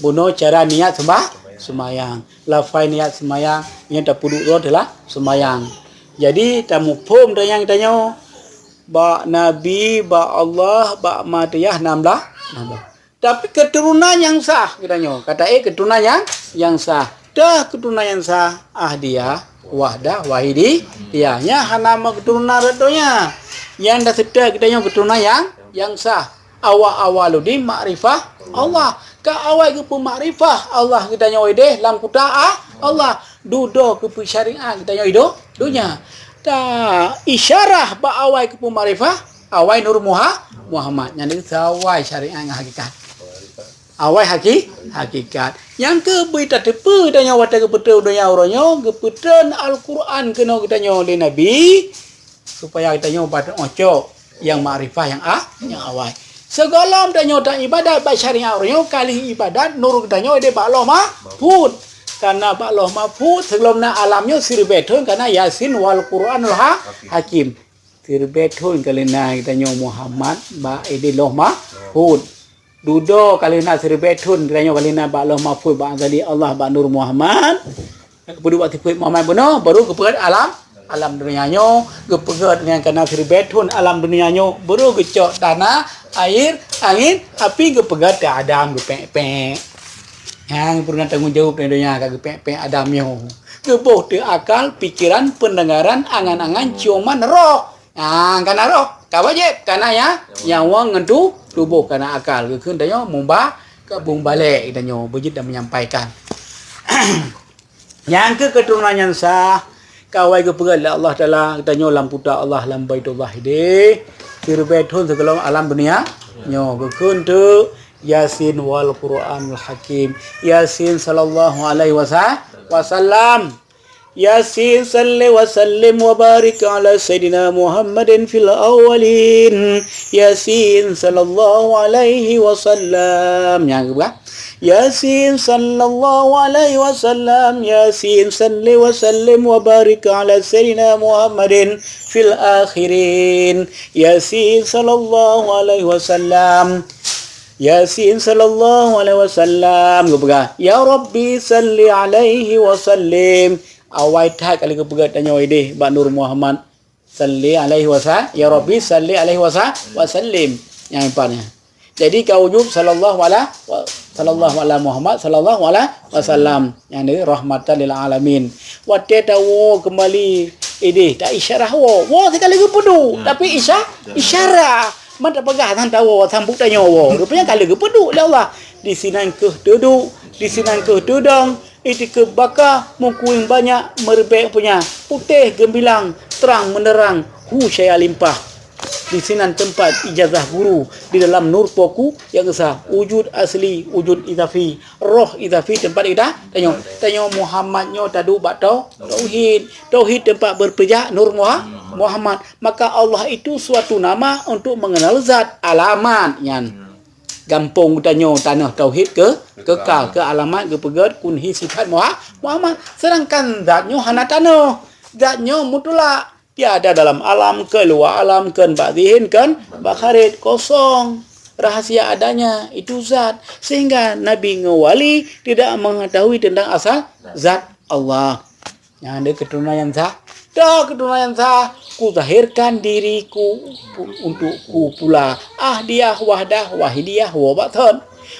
Bunoe cara niat seumbah, seumbahyang. Lafai niat seumbahyang, nyoe tapeuduek droe teulah seumbahyang. Jadi tamuphom tanyang tanyoe bak Nabi, bak Allah, bak Mahatayah nam blah, nam blah. Tapi keuturonan nyang sah geutanyoe. Kata, eh, keuturonan nyang, nyang sah. Teuh keuturonan nyang sah, Ahdiyah, Wahdah, Wahidiyah. Nyan hana meuketuronan rot donya. Nyang taseutôt geutanyoe keuturonan nyang, nyang sah. Awal-awaludin makrifah Allah. Ka awai geupeumakrifah Allah geutanyoe ideh lam kuta a-, Allah. Dudoe geupeusyariat geutanyoe ido-, donya. Ta isyarah bak awai geupeumakrifah, awai Nur Muha-, Muhammad. Nyan sawai syariat ngon hakikat. Awai haki-, hakikat. Nyang keu beu tateupeue tanyoe watée geupeutrön donya uroe nyoe, geupeutrön Al-Qur'an keunoe geutanyoe lé Nabi, supaya geutanyoe ba teuocok nyang makrifah nyang a-, nyang awai. Sigohlom tanyoe taibadat bak syariat uroe nyoe, ka lheueh ibadat nur geutanyoe ideh bak Lauh Mahfuz. Karena bak Lauh Mahfuz sigohlom na alam nyoe siribée thon, karena Yasin wal Qur'anul ha-, Hakim. Siribée thon ka lheueh na geutanyoe Muhammad bak ideh Lauh Mahfuz. Dudoe ka lheueh na siribée thon geutanyoe ka lheueh na bak Lauh Mahfuz, bak Azali Allah, bak Nur Muhammad. Geupeuduek bak sifeuet Muhammad bunoe, baru geupeugét alam, alam donya nyoe, geupeugét nyang kana siribée thon alam donya nyoe, baru geucok tanah, air, angin, api, geupeugét keu Adam geupék-pék. Nyang peureunah tanggong jaweueb di donya ka geupék-pék Adam nyoe. Geuboh teuh akal, pikeran, peundengaran, angan-angan, ciuman, roh. Ah, kana roh, ka wajéb, kana ya, nyawöng ngon tu-, tuboh, kana akal. Geukheun tanyoe mumba-, ka bung balek tanyoe, beujeuet dan menyampaikan. Nyang keu keuturonan nyang sah, ka awai geupeugét lé Allah Taala, geutanyoe lam kuta Allah, lam Baitullah ideh. Siribée thon sigohlom alam donya nyoe, geukheun teuk Yasin wal Qur'anul Hakim. Yasin sallallahu alaihi wasa-, wasallam. Yasin salli wa sallim wa barik ala sayyidina Muhammadin fil awwalin. Yasin sallallahu alaihi wasallam. Nyang keubah. Yasin sallallahu alaihi wasallam. Yasin salli wa sallim wa barik ala sayyidina Muhammadin fil akhirin. Yasin sallallahu alaihi wasallam. Yasin sallallahu alaihi wasallam. Geupeugah, "Ya Rabbi salli alaihi wa sallim." Awai that ka lheueh geupeugét tanyoe ideh bak Nur Muhammad. Salli alaihi wasa-, ya Rabbi salli alaihi wasa-, wa sallim. Nyang empat nyan. Jadi ka wujud sallallahu ala, sallallahu ala Muhammad sallallahu alaihi wasallam. Nyang ni rahmatan lil alamin. Watée tawoe keumbali idéh, ta isyarah woe. Woe sikali geupeuduek, tapi isya-, isyarah. Man tapeugah sang tawoe, sambot tanyoe woe. Rupanya ka lheueh geupeuduek lé Allah. Disinan kheueh teuduek, disinan kheueh teudong, itikeup baka, meukueng banyak, meureubek punya, putéh geumilang, trang meuneurang, hu syaya limpah. Disinan teumpat ijazah guru di dalam nur poku nyang esa, wujud asli, wujud idafi, roh idafi teumpat ida-, tanyoe. Tanyoe Muhammad nyoe taduek bak tau-, tauhid. Tauhid teumpat berpijak nur Muha-, Muhammad. Maka Allah itu suatu nama untuk mengenal zat, alamat nyan. Gampông geutanyoe tanoh tauhid ke, kekal, keu alamat geupeugét kunhi sifat Muha-, Muhammad. Sedangkan zat nyoe hana tanoh. Zat nyoe mutlak. Tiada dalam alam, keluar alam, kon bak zihin, kon bak kharij, kosong. Rahasia adanya itu zat. Sehingga nabi ngon wali tidak mengetahui tentang asal zat Allah. Nyan deuh keuturonan nyang sah. Dah keuturonan nyang sah, kuzahirkan diriku pu-, untukku pula. Ahdiah, wahdah, wahidiyah, woe bak thon.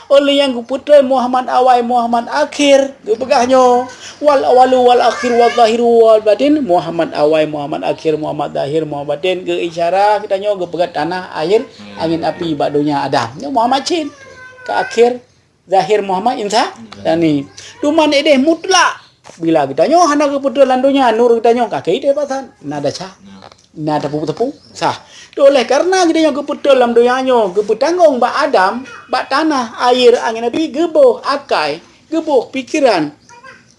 Oleh nyang geupeutreun Muhammad awai, Muhammad akhir, geupeugah nyoe, wal awalu wal akhir wal zahiru wal batin, Muhammad awai, Muhammad akhir, Muhammad zahir, Muhammad batin, geu-isyarah geutanyoe geupeugah tanah, air, angin, api bak donya Adam. Nyoe Muhammad cit. Ka akhir, zahir Muhammad insa-, insani. Teuma idéh mutlak. Bila geutanyoe hana geupeutreun lam donya, nur geutanyoe ka keu idéh pasan. Na desya. Na teupeu-teupeu sah. Oleh karena geutanyoe geupeutreun lam donya nyoe, geupeutanggong bak Adam, bak tanah, air, angin, api, geuboh akai, geuboh pikeran,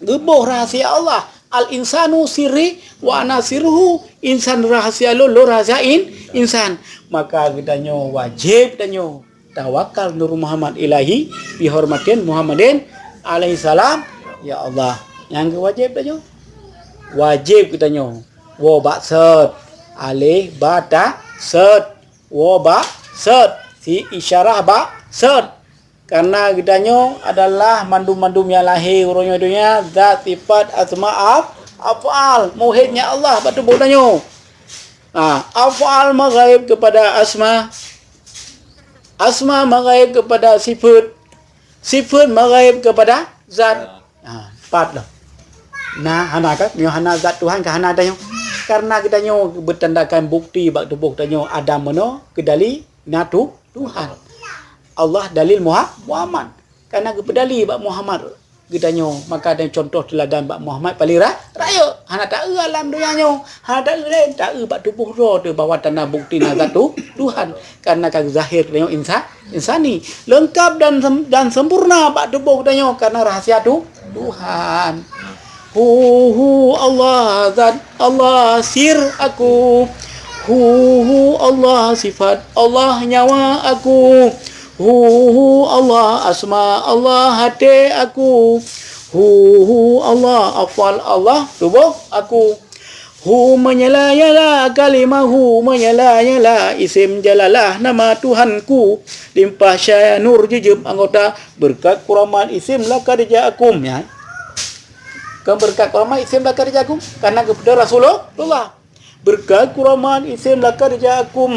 geuboh rahasia Allah. Al-insanu sirri wa ana sirruhu. Insan rahasia lôn, lôn rahasia in-, insan. Maka geutanyoe wajéb tanyoe tawakal Nur Muhammad Ilahi bihormatin Muhammadin alaihissalam. Ya Allah, nyang geuwajéb tanyoe. Wajéb geutanyoe woe bak sot, alif, ba, ta, sot. Woe bak sot, si isyarah bak sot. Karena geutanyoe adalah mandum-mandum nyang lahé uroe nyoe donya, zat, sifat, asma, af-, af'al. Muhitnya Allah bak tuboh tanyoe. Ha, af'al maghaib kepada asma. Asma maghaib kepada sifat. Sifat maghaib kepada zat. Ha, pat lah. Nah, hana kan? Nyoe hana zat Tuhan ka hana tanyoe. Karena geutanyoe beutandakan bukti bak tuboh tanyoe Adam meunoe keudali na tu-, Tuhan. Allah dalil Muha-, Muhammad. Karena geupeudali bak Muhammad geutanyoe, maka dan contoh teuladan bak Muhammad paling ra-, rayeuk. Hana taeu alam donya nyoe, hana taeu laén, taeu bak tuboh droe teuh bahwa tanda bukti na zat tu-, Tuhan. Karena ka zahir tanyoe insa-, insani. Leungkap dan sem-, dan sempurna bak tuboh tanyoe karena rahasia tu-, Tuhan. Hu, hu, Allah zat, Allah sir aku. Hu, hu, Allah sifat, Allah nyawa aku. Hu, hu, Allah asma, Allah até aku. Hu, hu, Allah afal, Allah tuboh aku. Hu menyala-nyala kalimah, hu menyala-nyala isim jalalah nama Tuhanku. Limpah syaya nur jijeueb anggota berkat kuramat isim lakad ja'akum, ya. Kon berkat kuramat isim lakad ja'akum, karena geupeudong Rasulullah. Berkat kuramat isim lakad ja'akum,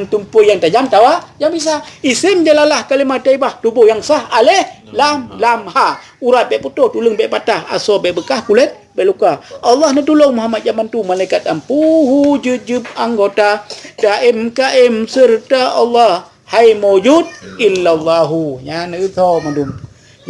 tumpôi nyang tajam tawa nyang bisa. Isim jalalah kalimah thaibah, tuboh nyang sah aleh lam, lam ha. Urat bék putôh, tuleueng bék patah, asoe bék beukah, kulét bék luka. Allah neutulông Muhammad jaman tu, malaikat ampuhu jijeueb anggota, daim kaim seureuta Allah. Hai maujud illallahu. Nyan neutho mandum.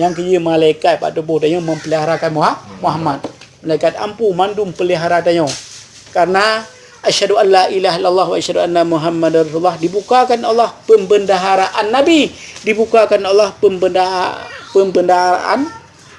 Nyang keujeuet malaikat bak tuboh tanyoe meupeuliharakan Muha-, Muhammad. Malaikat ampu mandum peulihara tanyoe. Karena asyhadu an la ilaha illallah wa asyhadu anna Muhammadar Rasulullah, dibukakan Allah pembendaharaan Nabi, dibukakan Allah pembenda-, pembendaharaan,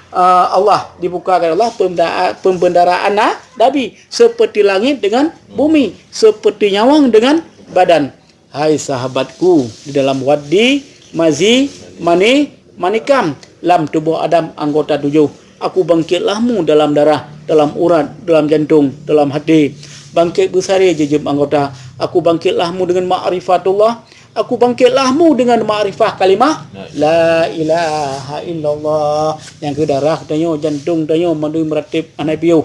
eh, Allah, dibukakan Allah pembenda-, pembendaharaan na-, Nabi, seperti langit dengan bumi, seperti nyawang dengan badan. Hai sahabatku, di dalam wadi, mazi, mani, manikam, lam tuboh Adam anggota tujoh. Aku bangkitlah mu dalam darah, dalam urat, dalam jantung, dalam hati. Bangkit beusaré jijeueb anggota. Aku bangkitlah mu dengan ma'rifatullah. Aku bangkitlah mu dengan ma'rifah kalimah la ilaha illallah. Nyang keu darah tanyoe, jantung tanyoe, mandum meuratéb hana piôh.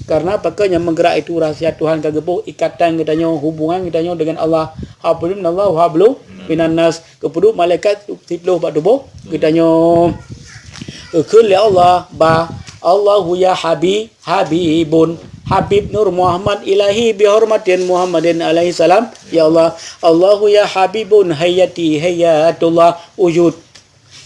Karena pakon nyang meugerak itu rahasia Tuhan ka geuboh ikatan geutanyoe, hubungan geutanyoe dengan Allah. Hablum minallah wa hablum minan nas, geupeuduek malaikat siploh bak tuboh geutanyoe. Geukheun lé Allah ba, Allahu ya Habi, Habibun, Habib Nur Muhammad ilahi bihormatin Muhammadin alaihi salam. Ya Allah, Allahu ya Habibun, hayati hayatullah, wujud.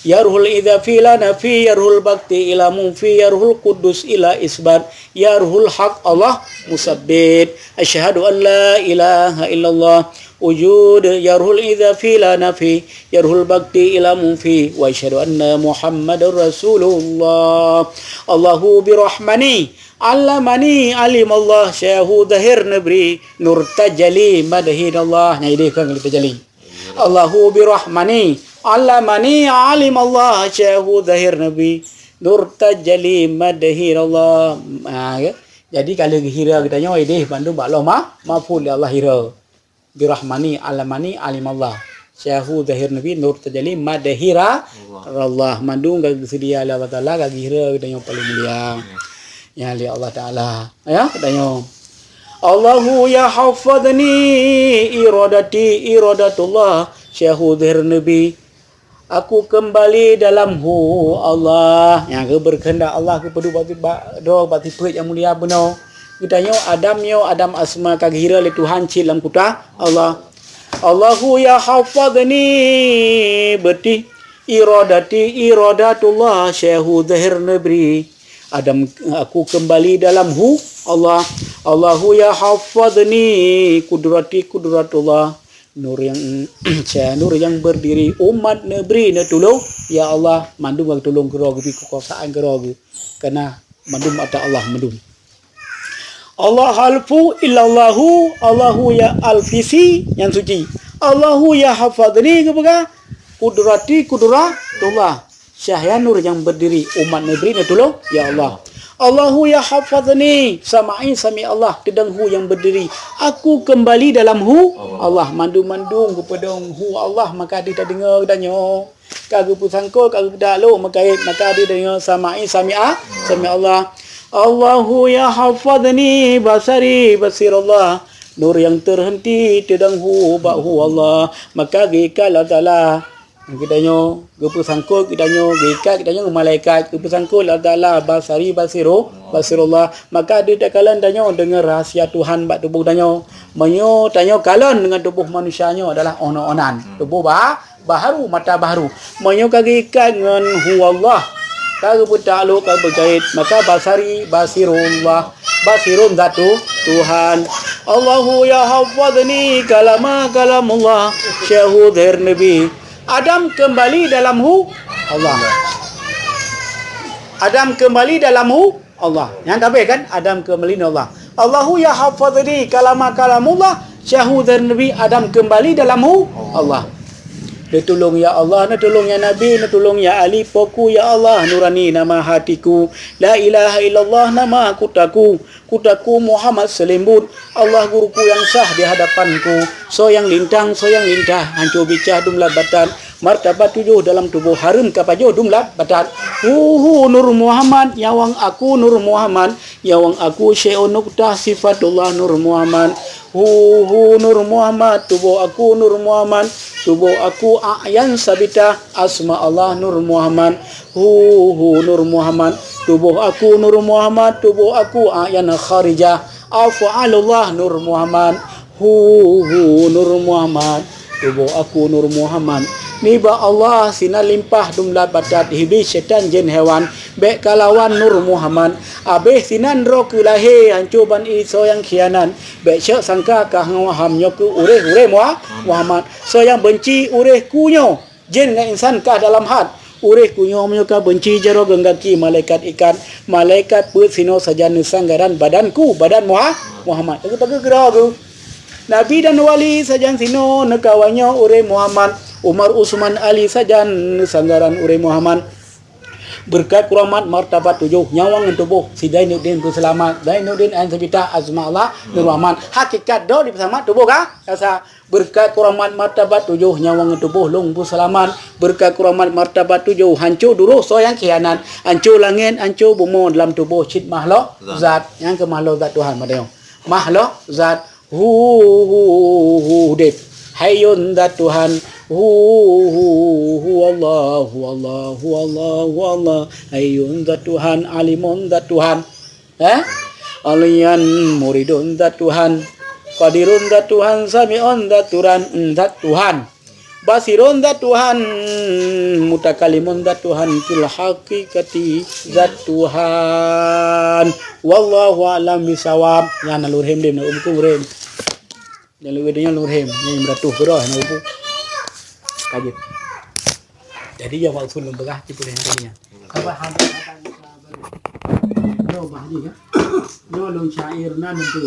Ya Ruhul Idza fi la nafi, ya Ruhul Bakti ila mufi, ya Ruhul Qudus ila isbat, ya Ruhul Haq Allah musabbit. Asyhadu an la ilaha illallah, wujud, ya Ruhul Idza fi la nafi, ya Ruhul Bakti ila mufi, wa asyhadu anna Muhammadar Rasulullah. Allahu birahmani allamani alimallah, syahu zahir nabri, nur tajali madhinallah. Nyang idéh kan tajali. Allahu birahmani allamani alimallah, syahu zahir nabri, nur tajali madhinallah. Ha, ya. Jadi kalau geuhira geutanyoe idéh bandum bak Allah ma-, mahfuz lé Allah hira. Birahmani allamani alimallah. Syahu zahir nabri, nur tajali madhira Allah. Mandum ka geuseudia lé Allah Taala, ka geuhira geutanyoe paléng mulia. Ya, lé Allah Taala. Ya, geutanyoe. Allahu ya hafadhni iradati iradatullah. Syahu zahir nabri. Aku keumbali dalam hu Allah. Nyang geubeureukeundak Allah geupeuduek bak, bak droe bak sifeuet nyang mulia bunoe. Geutanyoe Adam nyoe, Adam asma ka geuhira lé Tuhan cit lam kuta Allah. Allahu ya hafadhni beutih iradati iradatullah syahu zahir nabri. Adam, aku keumbali dalam hu Allah. Allahu ya hafadhni kudrati kudratullah. Nur nyang, cahya nur nyang berdiri, umat neubri neutulông, ya Allah, mandum nyang tulông keudroe geubri keukuasaan keudroe geuh, karena mandum ata Allah mandum. Allah alfu illallahu, Allahu ya alfisi nyang suci. Allahu ya hafadhni geupeugah, kudrati kudratullah. Cahya nur nyang berdiri, umat neubri neutulông, ya Allah. Allahu ya hafadhni, sama'i sami Allah, teudong hu nyang berdiri. Aku keumbali dalam hu Allah, mandum-mandum geupeudong hu Allah, maka di tadeungoe geutanyoe. Ka geupeusangkot, ka geupeudalok meukaét, maka di tadeungoe sama'i sami'a, sami Allah. Allahu ya hafadhni basari basirallah. Nur nyang teuhenti teudong hu bak hu Allah, maka geuikat Allah Taala. Geutanyoe geupeusangkot, geutanyoe geuikat, geutanyoe ngon malaikat, geupeusangkot Allah Taala basari basiru, basirullah. Maka di takalon tanyoe deungon rahsia Tuhan bak tuboh tanyoe. Meunyoe tanyoe kalon deungon tuboh manusia nyoe adalah onan-onan. Tuboh ba-, baharu, mata baharu. Meunyoe ka geuikat ngon hu Allah, ka geupeutalok, ka geupeukaét, maka basari basirullah. Basirun zat Tuhan. Allahu ya hafadhni kalama kalamullah syahu zahir nabri. Adam keumbali dalam hu Allah. Adam keumbali dalam hu Allah. Nyang ka abéh kan? Adam keumbali dalam Allah. Allahu ya hafadhni kalama kalamullah syahu zahir nabri. Adam keumbali dalam hu Allah. Neutulông ya Allah, neutulông ya Nabi, neutulông ya Ali, poku ya Allah, nurani nama hatiku. La ilaha illallah nama kutaku. Kutaku Muhammad seulimbot, Allah guruku nyang sah di hadapanku. Soe nyang lintang, soe nyang lintah, hanco bicah dumlat batat. Martabat tujoh dalam tuboh hareuem ka pajoh dumlat batat. Hu hu Nur Muhammad, nyawöng aku Nur Muhammad, nyawöng aku syai'un nuqtah sifatullah Nur Muhammad. Hu hu Nur Muhammad, tuboh aku Nur Muhammad, tuboh aku a'yan sabitah, asma Allah Nur Muhammad. Hu hu Nur Muhammad, tuboh aku Nur Muhammad, tuboh aku a'yan kharijah, af'alullah Nur Muhammad. Hu hu Nur Muhammad, tuboh aku Nur Muhammad. Nibak Allah sinan limpah dumlat batat, iblih, syaitan, jén, hewan, bék kalawan Nur Muhammad. Abéh sinan droe keu lahé, hanco ban i soe nyang khianat. Bék syek sangka ka hang waham nyoe keu uréh-uréh Muha-, Muhammad. Soe nyang beunci uréh ku nyoe, jén ngon insan ka dalam hat. Uréh ku nyoe meunyoe ka beunci jaroe geunggaki malaikat ikat. Malaikat peuet sinoe sajan neusanggaran badanku, badan Muha-, Muhammad. Lagèe pageue keudroe geuh. Nabi dan wali sajan sinoe neukawan nyoe uréh Muhammad. Umar, Utsman, Ali sajan neusanggaran uréh Muhammad. Beureukat keuramat martabat tujoh, nyawöng ngon tuboh si Zainuddin peuseulamat. Zainuddin Ain Sabitah, asma Allah Nur Rahman. Hakikat droe dipeuseulamat, tuboh ka kasa. Beureukat keuramat martabat tujoh, nyawöng ngon tuboh lôn peuseulamat. Beureukat keuramat martabat tujoh, hanco duroh soe nyang khianat. Hanco langét, hanco bumoe, dalam tuboh cit makhlok zat. Nyang keu makhlok zat Tuhan padahai. Makhlok zat. Hu hu hu udép. Hayyun zat Tuhan. Hu, hu, hu, Allah, hu, Allah, hu, Allah, hu, Allah. Hayyun zat Tuhan, alimun zat Tuhan. Eh? Aliyan muridun zat Tuhan. Qadirun zat Tuhan, sami'un zat Tuhan, zat Tuhan. Basirun zat Tuhan, mutakalimun zat Tuhan, fil haqiqati zat Tuhan. Wallahu a'lam bisawab. Nyan na lôn rhem deh, na buku rhem. Nyang lewat dunia lôn rhem, nyang beratus keudroe na buku. Kajeut. Jadi nyang maksud lôn peugah cit peue nyang tadi nyan. Apa hamba kata Musa baru? Nyoe bah ni kan. Nyoe lôn syair nan nentu.